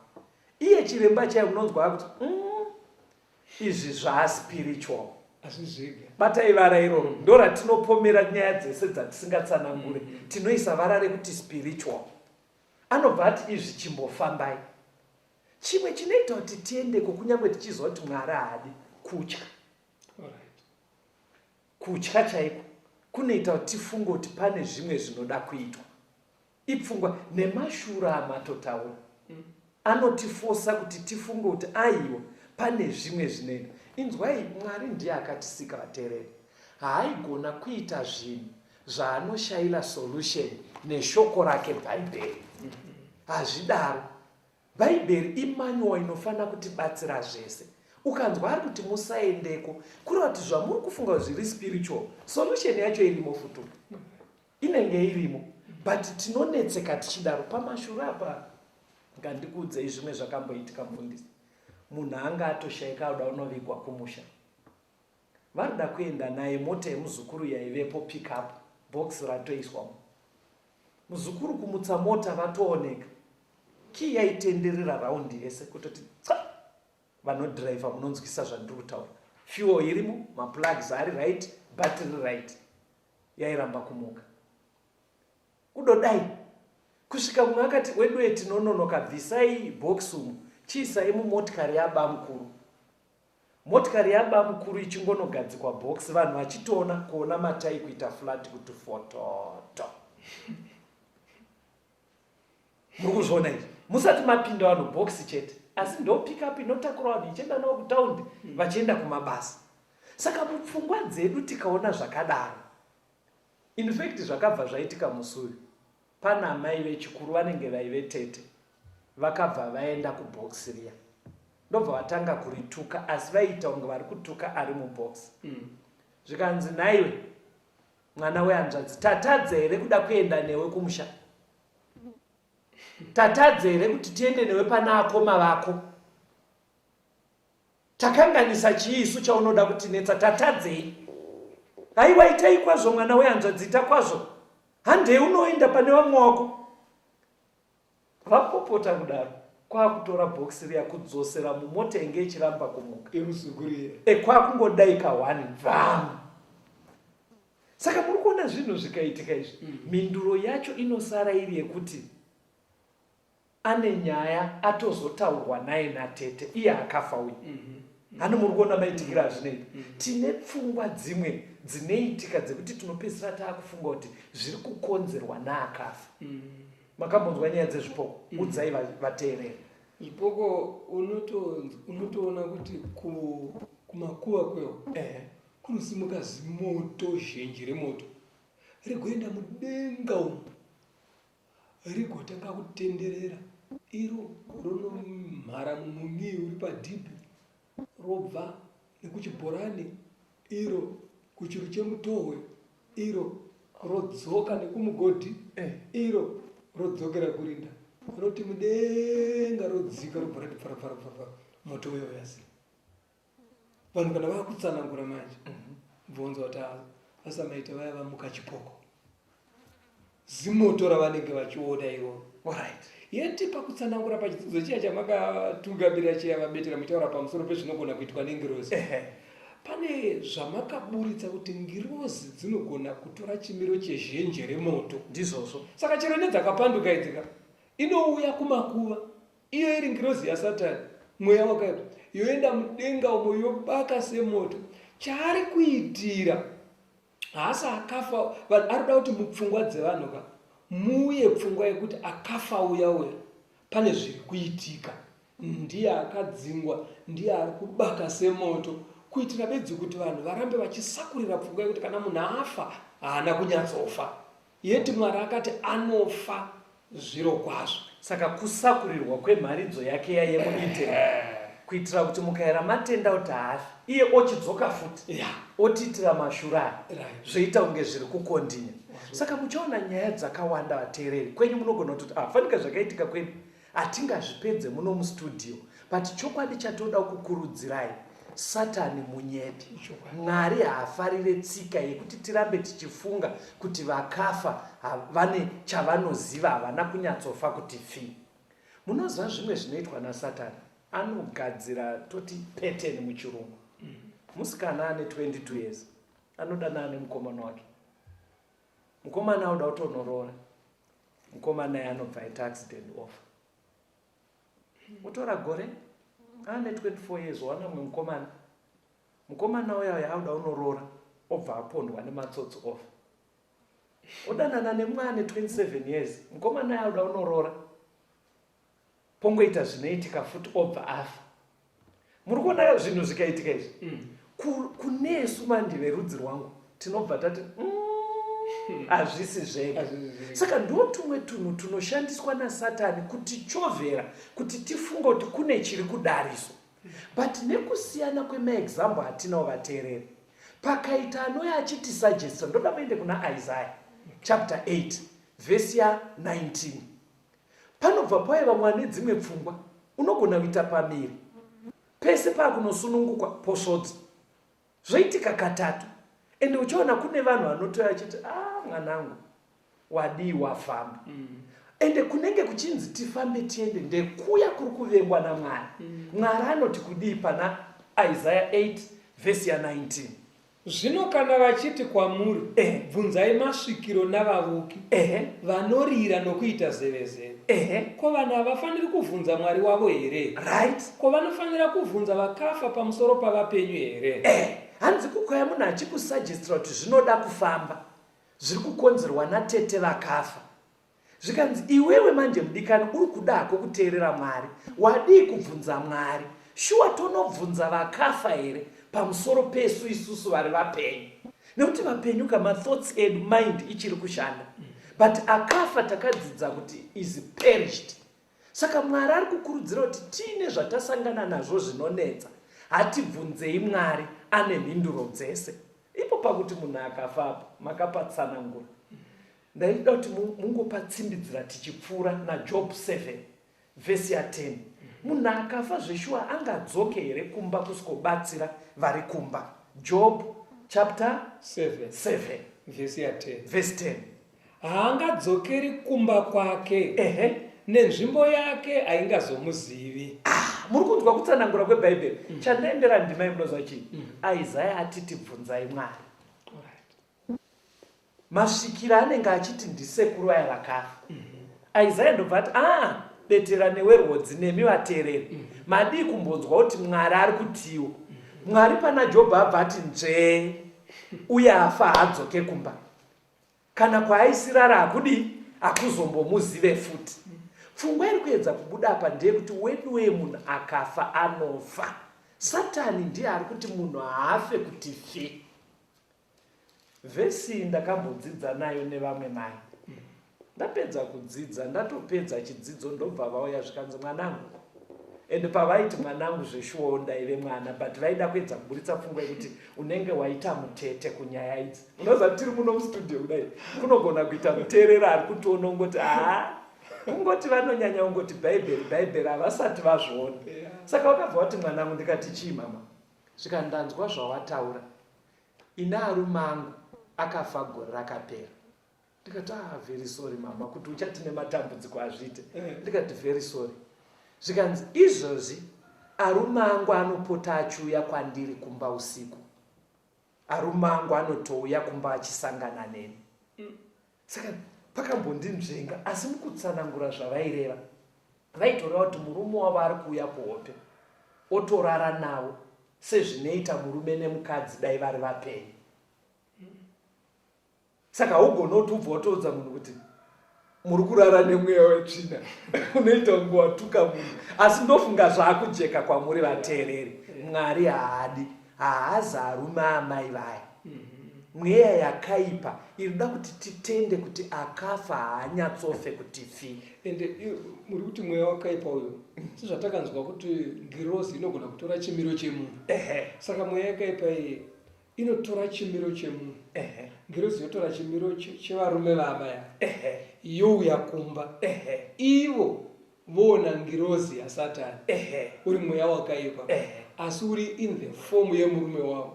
Iye chiremba chaiye unonzwa akuti izvi zvaaspiritual. Asi zvega. Batai vara iroro ndoratinopomera nyaya dzese dzatisingatsanangure. Tinoisa vara rekuti spiritual. Anobva ati izvi chimbofambai. Chimwe chinoita kuti tiendeko kunyange tichiziva kuti Mwari haadi, kutya. Kutya chaiko kunoita kuti tifunge kuti pane zvimwe zvinoda kuitwa. Ipfungwa nemashura amatotaura anotifosa kuti tifunge kuti aiwa pane zvimwe zvinoitwa. Inzwai, Mwari ndiye akatisika vateereri. Haaigona kuita zvinhu zvaanoshaila solution neshoko rake Bhaibheri. Hazvidaro. Bhaibheri imanual inofanira kutibatsira zvese. Ukanzwa ari kuti musaendeko, kureva kuti zvamuri kufunga zviri spiritual, solution yacho irimo futu. Inenge irimo. But tinonetseka tichidaro. Pamashure apa ngandikuudzei zvimwe zvakamboitika mufundisi. Munhu anga atoshaika oda unovigwa kumusha. Varikuda kuenda naye mota yemuzukuru yaivepo pick up box ratoiswamo. Muzukuru kumutsa mota vatooneka. Key yaitenderera round yese kutoti tsa vanodriver munonzwisa zvandiri kutaura. Fuel irimo, maplugs ari right, battery right. Yairamba kumuka. Kudodai kusvika mumwe akati weduwe tinononoka bvisai box umu chiisai mumotikari yabamukuru. Motikari yabamukuru ichingonogadzikwa box vanhu vachitoona kuona matai kuita flat kuti fototo. Muri kuzviona izvi? Musati mapinda vanhu box chete. Asi ndo pick up inotakura vanhu ichienda navo kutaundi vachienda kumabasa. Saka mupfungwa dzedu tikaona zvakadaro. In fact zvakabva zvaitika musi uyu pana amai vechikuru vanenge vaive tete vakabva vaenda kubox riya ndobva vatanga kurituka asi vaiita kunge vari kutuka ari mubox mm. zvikanzi nhaiwe mwana wehanzvadzi tatadza here kuda kuenda newe kumusha tatadza here kuti tiende newe pana akoma vako Takanganisa chii isu chaunoda kutinetsa tatadzei? Haiwa itai kwazvo mwana wehanzvadzi ita kwazvo. Handei unoenda pane vamwe wako. Vapopota kudaro kwakutora box riya kudzosera mumota inge ichiramba kumuka. E kwakungodai ka one bvam. Saka muri kuona zvinhu zvikaitika izvi. Mhinduro yacho inosara iri yekuti Ane nyaya atozotaurwa naye natete iye akafa uyu. Handi muri kuona maitikiro azvinoita. Tine pfungwa dzimwe dzinoitika dzekuti tinopedzisira taakufunga kuti zviri kukonzerwa naakafa. Makambonzwa nyaya dzezvipoko? Udzai vateereri. Zvipoko unotoona kuti kumakuva kwewo kunosimuka zimoto zhenje remoto rigoenda mudenga umu. Rigotanga kutenderera iro ronomhara mumun'i uri padhibhi robva nekuchibhorani iro kuchuru chemutohwe iro rodzoka nekumugodhi eh. iro rodzokera kurinda roti mudenga rodzika robva rati pfarapfarapfara moto uyo yasi vanhu kana vakutsanangura manje mhm. bvonzwa kuti ah, vasamaita vaya vamuka chipoko zimoto ravanenge vachiona iroro right. Yeti pakutsanangura pachidzidzo chiya chamakatungamira chiya vabetera muchitaura pamusoro pezvinogona kuitwa nengirozi pane zvamakaburitsa kuti ngirozi dzinogona kutora chimiro chezhenje remoto ndizvozvo saka chero nedzakapanduka idzika inouya kumakuva Iyo iri ngirozi yaSatani, mweya wakaipa, yoenda mudenga umo yobaka semoto. Chaari kuitira haasi akafa, vanhu ari kuda kuti mupfungwa dzevanhu ka muuye pfungwa yekuti akafa uya uya pane zviri kuitika, ndiye akadzingwa, ndiye ari kubaka semoto, kuitira bedzi kuti vanhu varambe vachisakurira pfungwa yekuti kana munhu afa haana kunyatsofa. Yeti Mwari akati anofa zvirokwazvo. Saka kusakurirwa kwemharidzo yake yaiye muEden kuitira kuti mukaera matenda kuti haafi iye ochidzoka futi yeah. otiitira mashura aya right. zvoita kunge zviri kukondinya saka muchaona nyaya dzakawanda vateereri kwenyu munogona kutoti ah, fanika zvakaitika kwedu Hatingazvipedze muno mustudio but chokwadi chatoda kukurudzirai satani munyepi. Mwari haafarire tsika yekuti tirambe tichifunga kuti vakafa vane chavanoziva havana kunyatsofa kuti fi. Munoziva zvimwe zvinoitwa nasatani anogadzira toti pattern muchirungu. Musikana ane 22 years anodanana nemukomana wake. Mukomana anoda kutonoroora. Mukomana iye anobva aita accident ofa. Otora gore ane 24 years wawana mumwe mukomana. Mukomana uya uya auda unoroora obva apondwa nematsotsi ofa. Odanana nemumwe ane 27 years. Mukomana uya auda unoroora pongoita zvinoitika futi obva afa. Muri kuona zvinhu zvikaitika izvi? Kunesu manje verudzi rwangu tinobva tati hazvisi zvega. Saka ndotumwe tunhu tunoshandiswa nasatani kutichovhera kuti tifunge kuti kune chiri kudariswa. But nekusiyana kwemaexample atinawo vateereri, pakaita anouya achitisuggesta, ndoda muende kuna Isaiah chapter 8 vhesi ya 19. Panobva pauya vamwe vane dzimwe pfungwa, unogona kuita pamiri pese paakunosunungukwa posvodza zvoitika katatu, ende uchaona kune vanhu vanotouya vachiti ah, mwanangu wadii wafamba. Ende kunenge kuchinzi tifambe tiende ndekuya kuri kuvengwa naMwari. Mwari anoti kudii pana Isaiah 8 vhesi ya 19? Zvino kana vachiti kwamuri, Bvunzai masvikiro navavuki, vanorira nokuita zevezeve, ko vanhu havafaniri kuvhunza Mwari wavo here? Ko vanofanira kuvhunza vakafa pamusoro pavapenyu here? Hanzi kukauya munhu achikusuggestira kuti zvinoda kufamba, zviri kukonzerwa natete vakafa. Zvikanzi, Iwewe manje mudikani uri kuda hako kuteerera Mwari, wadii kubvunza Mwari? Shuwa tonobvunza vakafa here pamusoro pesu isusu vari vapenyu? Nekuti vapenyu ka mathoughts edu, mind ichiri kushanda. But akafa takadzidza kuti is perished. Saka Mwari ari kukurudzira kuti tiine zvatasangana nazvo zvinonetsa, hatibvunzei Mwari ane mhinduro dzese. Ipo pakuti munhu akafa apo makapatsanangura. Ndaida kuti mungopatsimbidzira tichipfuura naJob 7 vhesi ya 10. Munhu akafa zveshuwa angadzoke here kumba kusikobatsira vari kumba? Job chapter 7 7 vhesi ya 10. Vhesi 10. Haangadzokeri kumba kwake. Nenzvimbo yake haingazomuzivi. Ah, muri kunzwa kutsanangura kweBhaibheri? Chandaendera ndima yemunoziva chii? Isaiah atiti bvunzai Mwari. Masvikiro anenge achiti ndisekuru vaya vakafa. Isaiah ndobva ati, ah, betera newe rwodzi nemi vateereri. Madii kumbonzwa kuti Mwari ari kutiwo. Mwari pana Jobho abva ati nzvee, uye afa haadzoke kumba. Kana kwaaisirara hakudii, hakuzombomuzive futi. Pfungwa iri kuedza kubuda apa ndeyekuti weduwee munhu akafa anofa. Satani ndiye ari kuti munhu haafe kuti fi. Vhesi iyi ndakambodzidza nayo nevamwe mai. Ndapedza kudzidza, ndatopedza chidzidzo ndobva vauya zvikanzi mwanangu. And pavaiti mwanangu zveshuwawo ndaive mwana but vaida kuedza kuburitsa pfungwa yekuti unenge waita mutete kunyaya idzi. Unoziva tiri muno mustudio kudai kunogona kuita muteereri ari kutiona ungoti haa kungoti vanonyanya kungoti bhaibheri bhaibheri havasati vazviona. Saka vakabva vati mwanangu ndikati chii mama? Zvikanzi ndanzwa zvawataura. Ini arume angu akafa gore rakapera. Ndikati ah very sorry mama kuti uchati nematambudziko hazviite. Ndikati very sorry. Zvikanzi izvozvi arume angu anopota achiuya kwandiri kumba usiku. Arume angu anotouya kumba achisangana neni. Saka pakambondinzvenga asi mukutsanangura zvavaireva vaitoreva kuti murume wavo ari kuuya kuhope otorara navo sezvinoita murume nemukadzi dai vari vapenyu. Saka haugone kuti ubva watoudza munhu kuti muri kurara nemweya wetsvina unoita kunge watuka munhu. Asi ndofunga zvakujeka kwamuri vateereri. Mwari haadi, haazi arume amai vaya. Mweya yakaipa inoda kuti titende kuti akafa haanyatsofe kuti fi. Ende muri kuti mweya wakaipa uyu sezvatakanzwa kuti ngirozi inogona kutora chimiro chemunhu. Saka mweya yakaipa iyi inotora chimiro chemunhu. Ngirozi yotora chimiro chevarume vamai ava. Youya kumba. Ivo voona ngirozi yaSatani. Uri mweya wakaipa. Asi uri in the form yemurume wavo.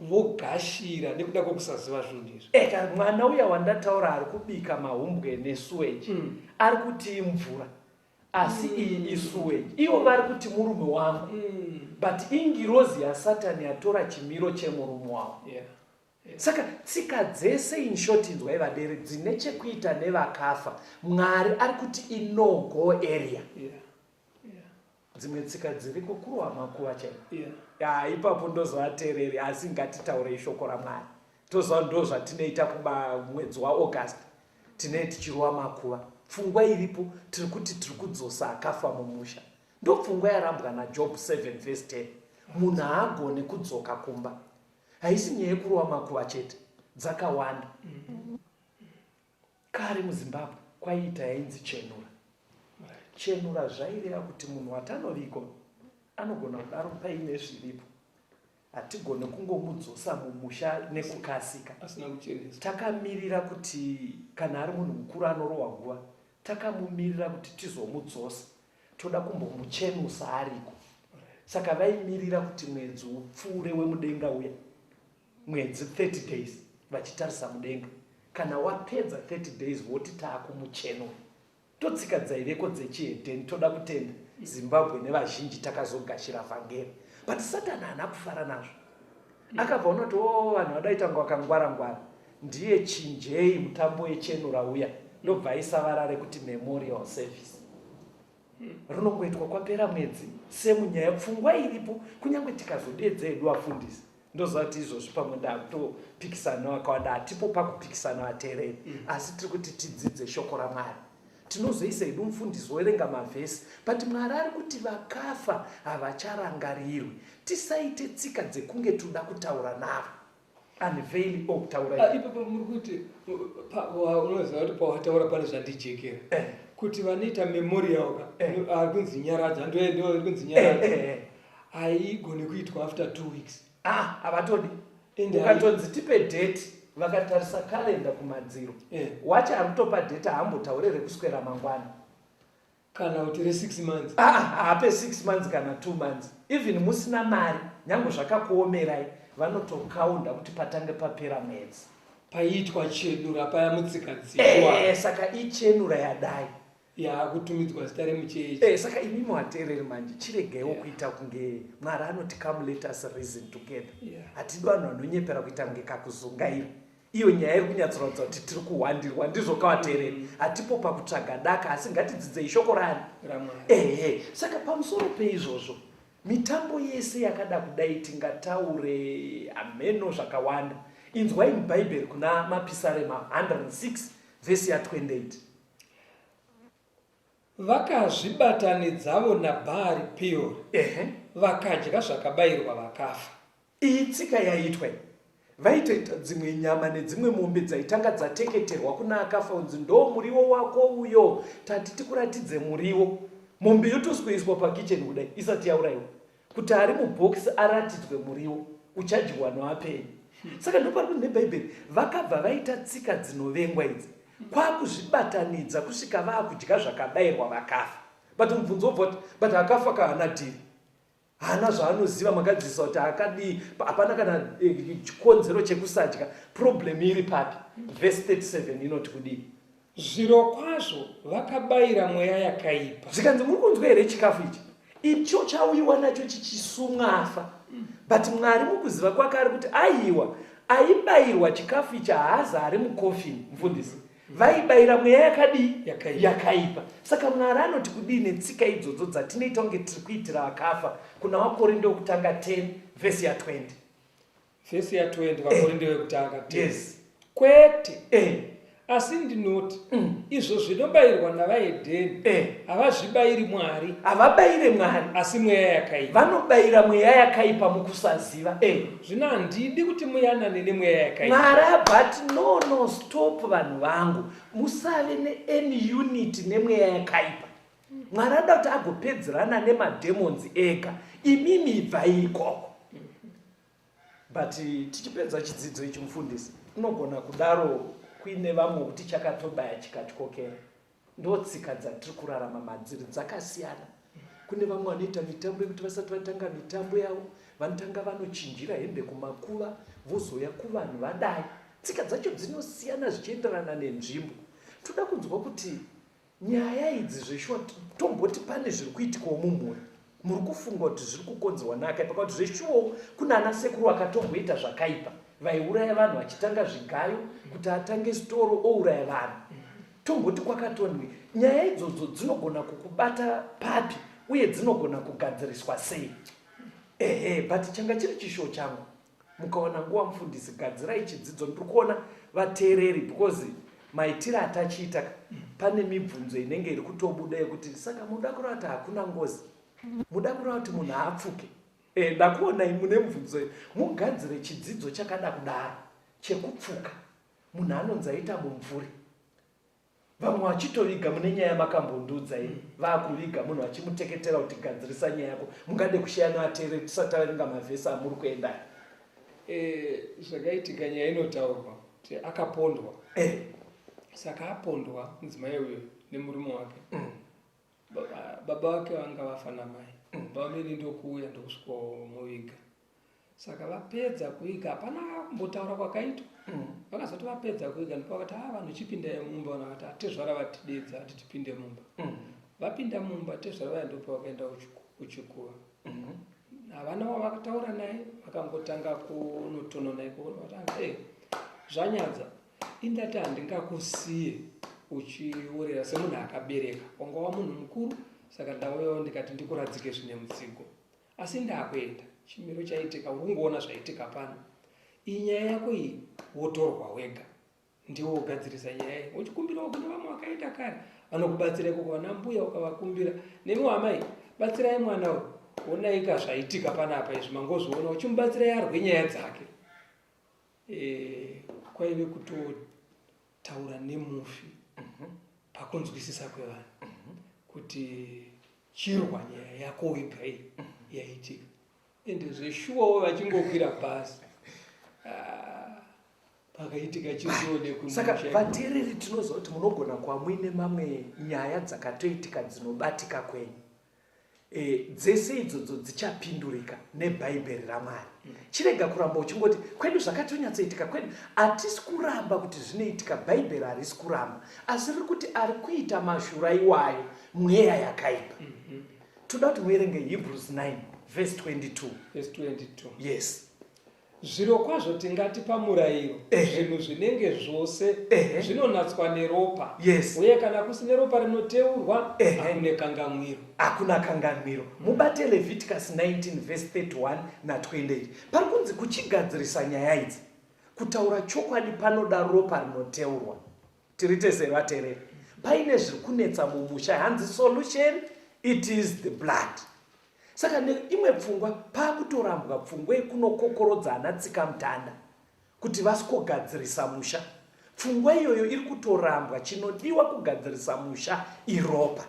Vogashira nekuda kwekusaziva zvinhu izvi. Eka mwana uya wandataura ari kubika mahumbwe nesuweji ari kuti imvura asi iyi isuweji. Ivo vari kuti murume wangu but ingirozi yaSatani yatora chimiro chemurume wavo. Saka tsika dzese in short inzwai vadere dzine chekuita nevakafa Mwari ari kuti i no go area. Dzimwe tsika dziriko kurowa makuva chaiko. Yeah. Ipapo ndozovatereri asi ngatitaurei shoko raMwari. Toziva ndo zvatinoita kuba mwedzi waAugust tinee tichirowa makuva. Pfungwa iripo tiri kuti tiri kudzosa akafa mumusha. Ndopfungwa yarambwa naJob 7 verse 10. Munhu haagone kudzoka kumba. Haisi nyaya yekurova makuva chete, dzakawanda. Kare muZimbabwe kwaiita yainzi chenura. Chenura zvaireva kuti munhu watanovigwa anogona kudaro paine zviripo. Hatigone kungomudzosa mumusha nekukasika. Takamirira kuti kana ari munhu mukuru anorohwa guva, takamumirira kuti tizomudzosa. Toda kumbomuchenusa ariko. Saka vaimirira kuti mwedzi upfuure wemudenga uya, mwedzi 30 days vachitarisa mudenga. Kana wapedza 30 days voti taakumuchenura. Ndotsika dzaiveko dzechihedheni. Toda kutenda Zimbabwe nevazhinji takazogashira vhangeri. But Satani haana kufara nazvo. Akabva ona kuti oh, vanhu vadaita kunge vakangwara ngwara. Ndiye chinjei mutambo wechenura uya ndobva aisa vara rekuti memorial service. Rinongoitwa kwapera mwedzi semunyaya pfungwa iripo kunyange tikazodeedza hedu vafundisi. Ndoziva kuti izvozvi pamwe ndakutopikisana nevakawanda hatipo pakupikisana vateereri asi tiri kuti tidzidze shoko raMwari. Tinozoisa hedu mufundisi woverenga mavhesi but Mwari ari kuti vakafa havacharangarirwi. Tisaite tsika dzekunge toda kutaura navo. Unveil or kutaura. Ah, ipapo muri kuti unoziva kuti pawataura pane zvandijekera. Eh. Kuti vanoita memorial ka eh. ari kunzi nyaradza ndo kunzi nyaradza. Eh, Haigone kuitwa after 2 weeks. Ah, havatodi. Ukatonzi tipe date vakatarisa calendar kumadziro. Wacho ari kutopa date haambotaure rekuswera mangwana. Kana kuti re 6 months. Ah, haape 6 months kana 2 months. Even musina mari, nyange zvakakuomerai, vanotokaunda kuti patange papera mwedzi. Paiitwa chenura paya mutsika dzekwa. Eh, saka ichenura yadai. Yakutumidzwa zita remucheche. Eh, saka imi muvateereri manje chiregaiwo yeah. kuita kunge Mwari anoti come let us reason together. Hatidi vanhu vanonyepera kuita kunge kakuzungaira. Iyo nyaya iri kunyatsoratidza kuti tiri kuhwandirwa ndizvo kavateereri. Hatipo pakutsvaga daka asi ngatidzidzei shoko rani? RaMwari. Ehe, saka pamusoro peizvozvo mitambo yese yakada kudai tingataure hameno zvakawanda. Inzwai muBhaibheri kuna Mapisarema 106 vhesi ya 28. Vakazvibatanidzavo naBhaari Peori, Ehe. vakadya zvakabayirwa vakafa. Iyi tsika yaiitwa iyi. Vaitoita dzimwe nyama nedzimwe mombe dzaitanga dzateketerwa kuna akafa kunzi ndo muriwo wako uyo tati tikuratidze muriwo. Mombe yotosweiswa pakicheni kudai isati yauraiwa kuti ari mubhokisi aratidzwe muriwo uchadyiwa noapenyu. Saka ndopari kuti neBhaibheri vakabva vaita tsika dzinovengwa idzi kwakuzvibatanidza kusvika vaakudya zvakabairwa vakafa. But mubvunzo wobva kuti but akafa ka haana dhiri. Haana zvaanoziva makadzidzisa kuti akadii hapana kana eh, chikonzero chekusadya problem iri papi verse 37 inoti kudii Zvirokwazvo vakabayira mweya yakaipa. Zvikanzi muri kunzwa here chikafu ichi icho chauyiwa nacho chichisumwa afa but Mwari mukuziva kwake ari kuti aiwa aibayirwa chikafu ichi haazi ari mucoffin mufundisi Vaibayira mweya yakadii? Yakaipa. Yakaipa. Saka Mwari anoti kudii netsika idzodzo dzatinoita kunge tiri kuitira vakafa? Kuna vaKorinde wokutanga 10 vhesi ya 20. Vhesi ya 20 vaKorinde wekutanga 10. Yes. Kwete. Eh. Asi ndinoti mm. izvo zvinobayirwa navahedheni eh. havazvibayiri Mwari. Havabayire Mwari. Asi mweya yakaipa. Vanobayira mweya yakaipa mukusaziva. Eh. Zvino handidi kuti muyanane nemweya yakaipa. Mwari abati no no stop vanhu vangu musave neany unity nemweya yakaipa. Mwari ada kuti agopedzerana nemademons ega imimi ibvai ikoko. But tichipedza chidzidzo ichi mufundisi unogona kudaro kuine vamwe kuti chakatobaya chikatyokera. Ndotsika dzatiri kurarama madziri dzakasiyana. Kune vamwe vanoita mitambo yekuti vasati vatanga mitambo yavo vanotanga vanochinjira hembe kumakuva vozouya kuvanhu vadai. Tsika dzacho dzinosiyana zvichienderana nenzvimbo. Toda kunzwa kuti nyaya idzi zveshuwa tomboti pane zviri kuitikawo mumhuri muri kufunga kuti zviri kukonzerwa neakaipa kana kuti zveshuwawo kuna ana sekuru akatomboita zvakaipa. Vaiuraya vanhu vachitanga zvigayo kuti atange sitoro ouraya vanhu. Tomboti kwakatonwi nyaya idzodzo dzinogona kukubata papi uye dzinogona kugadziriswa sei? Ehe, but changa chiri chishuwo changu. Mukawana nguva mufundisi gadzirai chidzidzo ndiri kuona vateereri because maitiro atachiita pane mibvunzo inenge iri kutobuda yekuti saka muda kureva kuti hakuna ngozi muda kureva kuti munhu haapfuke e, ndakuonai mune mubvunzo iyo mugadzire chidzidzo chakada kudaro chekupfuka munhu anonzi aita mumvuri Vamwe vachitoviga mune nyaya makambondiudza ini vakuviga munhu vachimuteketera kuti gadzirisa nyaya yako mungade kusheya nevateereri tisati taverenga mavhesi amuri kuenda eh, zvakaitika nyaya inotaurwa kuti akapondwa eh. Saka apondwa mudzimai uyo nemurume wake mm. Baba vake vanga vafa namai mm. Baba mene ndokuuya ndokusvikomuviga Saka vapedza kuiga hapana kumbotaura kwakaitwa. Mm. Vakazoti vapedza kuiga ndipo vakati ah vanhu chipindai mumba vanhu vakati atezvara vatidedza ati tipinde mumba. Mm. Vapinda mumba tezvara vaya ndipo vakaenda kuchikuva. Mm. Havana wavakataura naye vakangotanga kunotonona ikoko vatanga eh zvanyadza indati handingakusiye uchiorera semunhu akabereka wanga wamunhu mukuru saka ndauyawo ndikati ndikuradzike zvine mutsigo. Asi ndakuenda, chimiro chaitika uri kungoona zvaitika pano. Iyi nyaya yako iyi wotorwa wega. Ndiwe wogadzirisa nyaya iyi. Wochikumbirawo kune vamwe vakaenda kare vanokubatsira ikoko vana mbuya ukavakumbira. Nemiwo amai batsirai mwana uyu. Onaika zvaitika panapa izvi mangozviona uchimubatsirai arwe nyaya dzake. E, kwaive kutotaura nemufi pakunzwisisa kwevanhu kuti chirwa nyaya yako wega iyi yaitika ende zveshuwawo vachingokwira bhazi ah, pakaitika chisione saka vateereri tinoziva kuti munogona kuva muine mamwe nyaya dzakatoitika dzinobatika kwenyu e, dzese idzodzo dzichapindurika nebhaibheri ramwari mm. Chirega kuramba uchingoti kwedu zvakatonyatsoitika kwedu. Hatisi kuramba kuti zvinoitika, Bhaibheri harisi kuramba, asi riri kuti ari kuita mashura iwayo mweya yakaipa. Mm -hmm. Toda kuti muverenge Hebrews 9 verse 22. Verse 22. Yes. Zvirokwazvo tingati pamurayiro zvinhu zvinenge zvose zvinonatswa neropa, yes. Uye kana kusine ropa rinoteurwa hakune kanganwiro. Hakuna kanganwiro. Mubate Leviticus 19 verse 31 na 28. Pari kunzi kuchigadzirisa nyaya idzi, kutaura chokwadi panoda ropa rinoteurwa. Tiri tese vateereri. Paine zviri kunetsa mumusha hanzi solution it is the blood. Saka neimwe pfungwa pakutorambwa pfungwa yekunokokorodza ana tsikamutanda kuti vasikogadzirisa musha. Pfungwa iyoyo iri kutorambwa chinodiwa kugadzirisa musha iropa.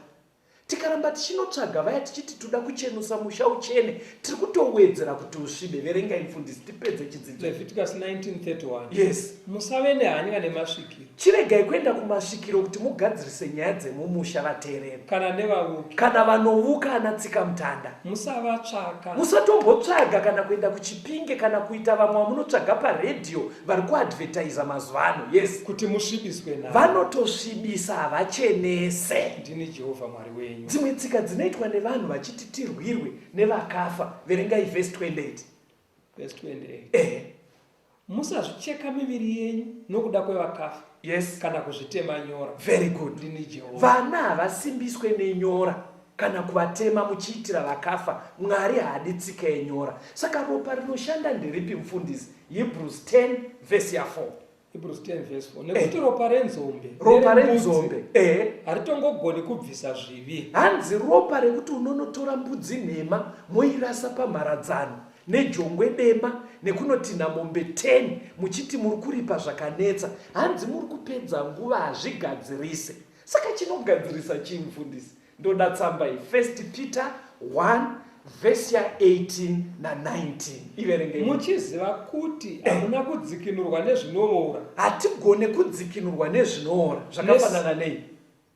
Tikaramba tichinotsvaga vaya tichiti toda kuchenusa musha uchene, tiri kutowedzera kuti usvibe. Verengai mufundisi tipedze chidzidzo. Leviticus 19:31. Yes. Musave nehanya nemasvikiro. Chiregai kuenda kumasvikiro kuti mugadzirise nyaya dzemumusha vateereri. Kana nevavuki. Kana vanovuka ana tsikamutanda. Musavatsvaka. Musatombotsvaga kana kuenda kuchipinge kana kuita vamwe vamunotsvaga paredhiyo vari kuadvertiser mazuva ano. Yes. Kuti musvibiswe navo. Vanotosvibisa havachenese. Ndini Jehovha Mwari wenyu. Dzimwe tsika dzinoitwa nevanhu vachiti tirwirwe nevakafa. Verengai vhesi 28. Vhesi 28. Ehe. Musazvicheka miviri yenyu nokuda kwevakafa. Yes. Kana kuzvitema nyora. Very good. Ndini Jehovha. Vana havasimbiswe nenyora kana kuvatema muchiitira vakafa. Mwari haadi tsika yenyora. Saka ropa rinoshanda nderipi mufundisi? Hebrews 10 verse ya 4. Hebrews 10 verse 4. Nekuti eh. ropa renzombe. Ropa renzombe. Eh. Haritongogoni kubvisa zvivi. Hanzi ropa rekuti unonotora mbudzi nhema moirasa pamharadzano nejongwe dema nekunotinha mombe 10 muchiti muri kuripa zvakanetsa. Hanzi muri kupedza nguva hazvigadzirise. Saka chinogadzirisa chii mufundisi? Ndoda tsamba iyi 1 Peter 1 vhesi ya 18 na 19 iverengei. Muchiziva kuti hamuna kudzikinurwa nezvinoora. Hatigone kudzikinurwa nezvinoora zvakafanana nei?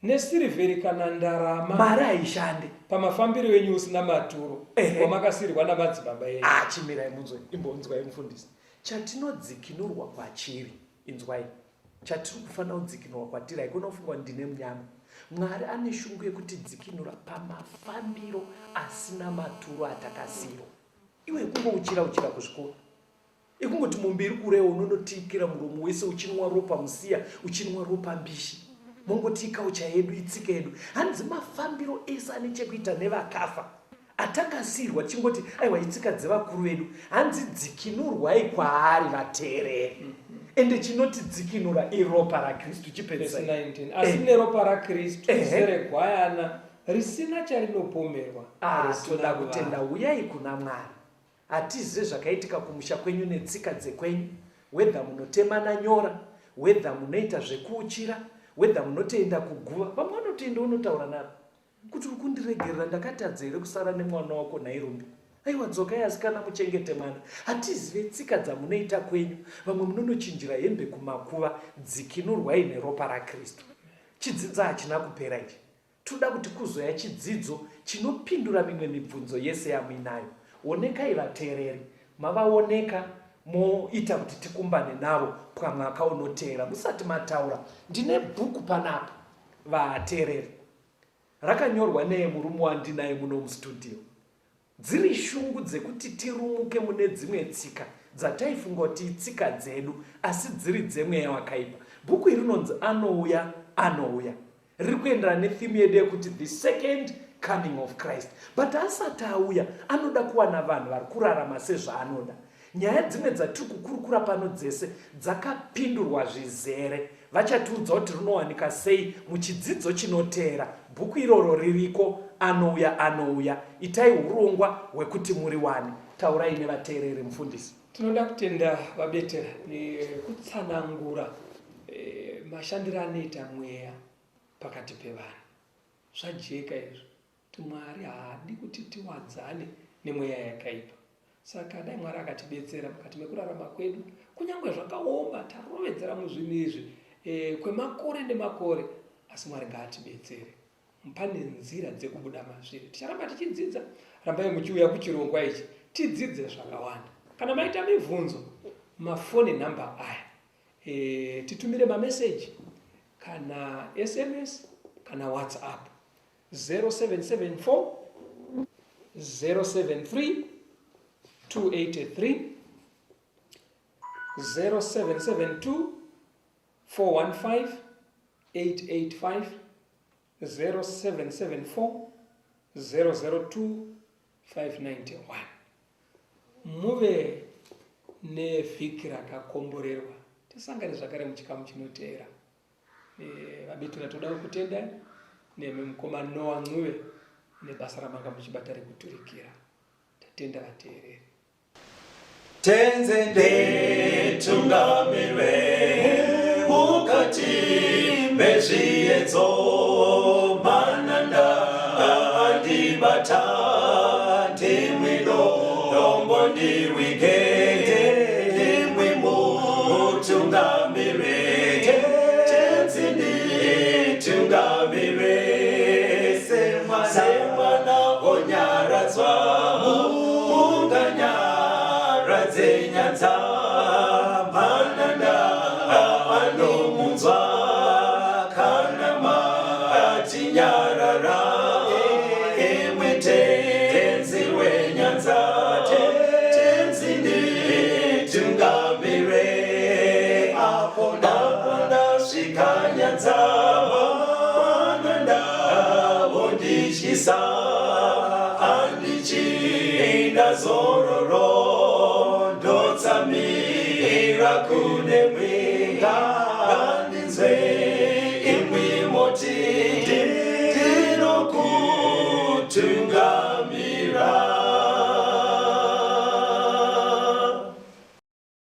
Nesirivheri kana ndarama. Mari haishande. Pamafambiro enyu usina maturo wamakasiirwa namadzibaba enyu. Ah, chimirai munzwe, imbonzwai mufundisi. Chatinodzikinurwa kwachiri, inzwai. Chatiri kufanira kudzikinurwa kwatiri haikona kufunga kuti ndine munyama. Mwari ane shungu yekutidzikinura pamafambiro asina maturo atakasiirwa. Iwe kungouchira uchira kuzvikoro. Ikungoti mombe iri kuuraiwa unonotiikira muromo wese uchinwa ropa musiya uchinwa ropa mbishi. Mongoti ikaucha yedu itsika yedu. Hanzi mafambiro ese ane chekuita nevakafa atakasiirwa tichingoti aiwa itsika dzevakuru vedu. Hanzi dzikinurwai kwaari vateereri. Ende chinotidzikinura iropa raKristu. Chipedzisai. Verse 19. Asi neropa raKristu seregwayana risina charinopomerwa. Ah, risina toda ruvara. kutenda huyai kuna Mwari. Hatizive zvakaitika kumusha kwenyu netsika dzekwenyu whether munotemana nyora, whether munoita zvekuuchira, whether munotoenda kuguva. Vamwe vanotoenda unotaura navo kuti uri kundiregerera ndakatadza here kusara nemwana wako nhai Rumbi? Aiwa dzokai asikana muchengete mwana. Hatizive tsika dzamunoita kwenyu. Vamwe munonochinjira hembe kumakuva. Dzikinurwai neropa raKristu. Chidzidzo hachina kupera ichi. Toda kuti kuzoya chidzidzo chinopindura mimwe mibvunzo yese yamuinayo. Wonekai vateereri. Mavaoneka moita kuti tikumbane navo pamwaka unoteera. Musati mataura, ndine bhuku panapa vateereri. Rakanyorwa nemurume wandinaye muno mustudio. Dziri shungu dzekuti tirumuke mune dzimwe tsika dzataifunga kuti itsika dzedu asi dziri dzemweya wakaipa. Bhuku iri rinonzi Anouya, Anouya. Riri kuenderana netheme yedu yekuti The Second Coming of Christ. But asati auya, anoda kuwana vanhu vari kurarama sezvaanoda. Nyaya dzimwe dzatiri kukurukura pano dzese dzakapindurwa zvizere. Vachatiudza kuti rinowanika sei muchidzidzo chinoteera. Bhuku iroro ririko, Anouya, Anouya. Itai hurongwa hwekuti muriwane. Taurai nevateereri, Mufundisi. Tinoda kutenda VaBetera nekutsanangura mashandiro anoita mweya pakati pevanhu. Zvajeka izvo. Kuti Mwari haadi kuti tiwadzane nemweya yakaipa. Saka dai Mwari akatibetsera mukati mekurarama kwedu, kunyange zvakaoma, tarovedzera muzvinhu izvi e, kwemakore nemakore, asi Mwari ngaatibetsere. Pane nzira dzekubuda mazviri. Ticharamba tichidzidza, rambai muchiuya kuchirongwa ichi tidzidze zvakawanda. Kana maita mibvunzo, mafoni namba aya e, titumire mameseji kana SMS kana WhatsApp 0774 073 283 0772 415 885 0774 002 591. Muve nevhiki rakakomborerwa. Tisangane zvakare muchikamu chinoteera. Eh, VaBetera toda kukutendai nemi mukoma Noah Ncube nebasa ramanga muchibata rekuturikira. Tatenda vateereri. Tenze nditungamirwe mukati mezviedzo mananda andibata ndimwi dombo ndirwige ndimwi mutungamirwe Tenzi nditungamire semwana onyaradzwa munganyaradze nyanza mananda anomunzwa kana matinyarara imwe tenzi wenyanza tenzi nditungamire apo ndasvika nyanza mananda vondityisa andichina zororo ndotsamira kune.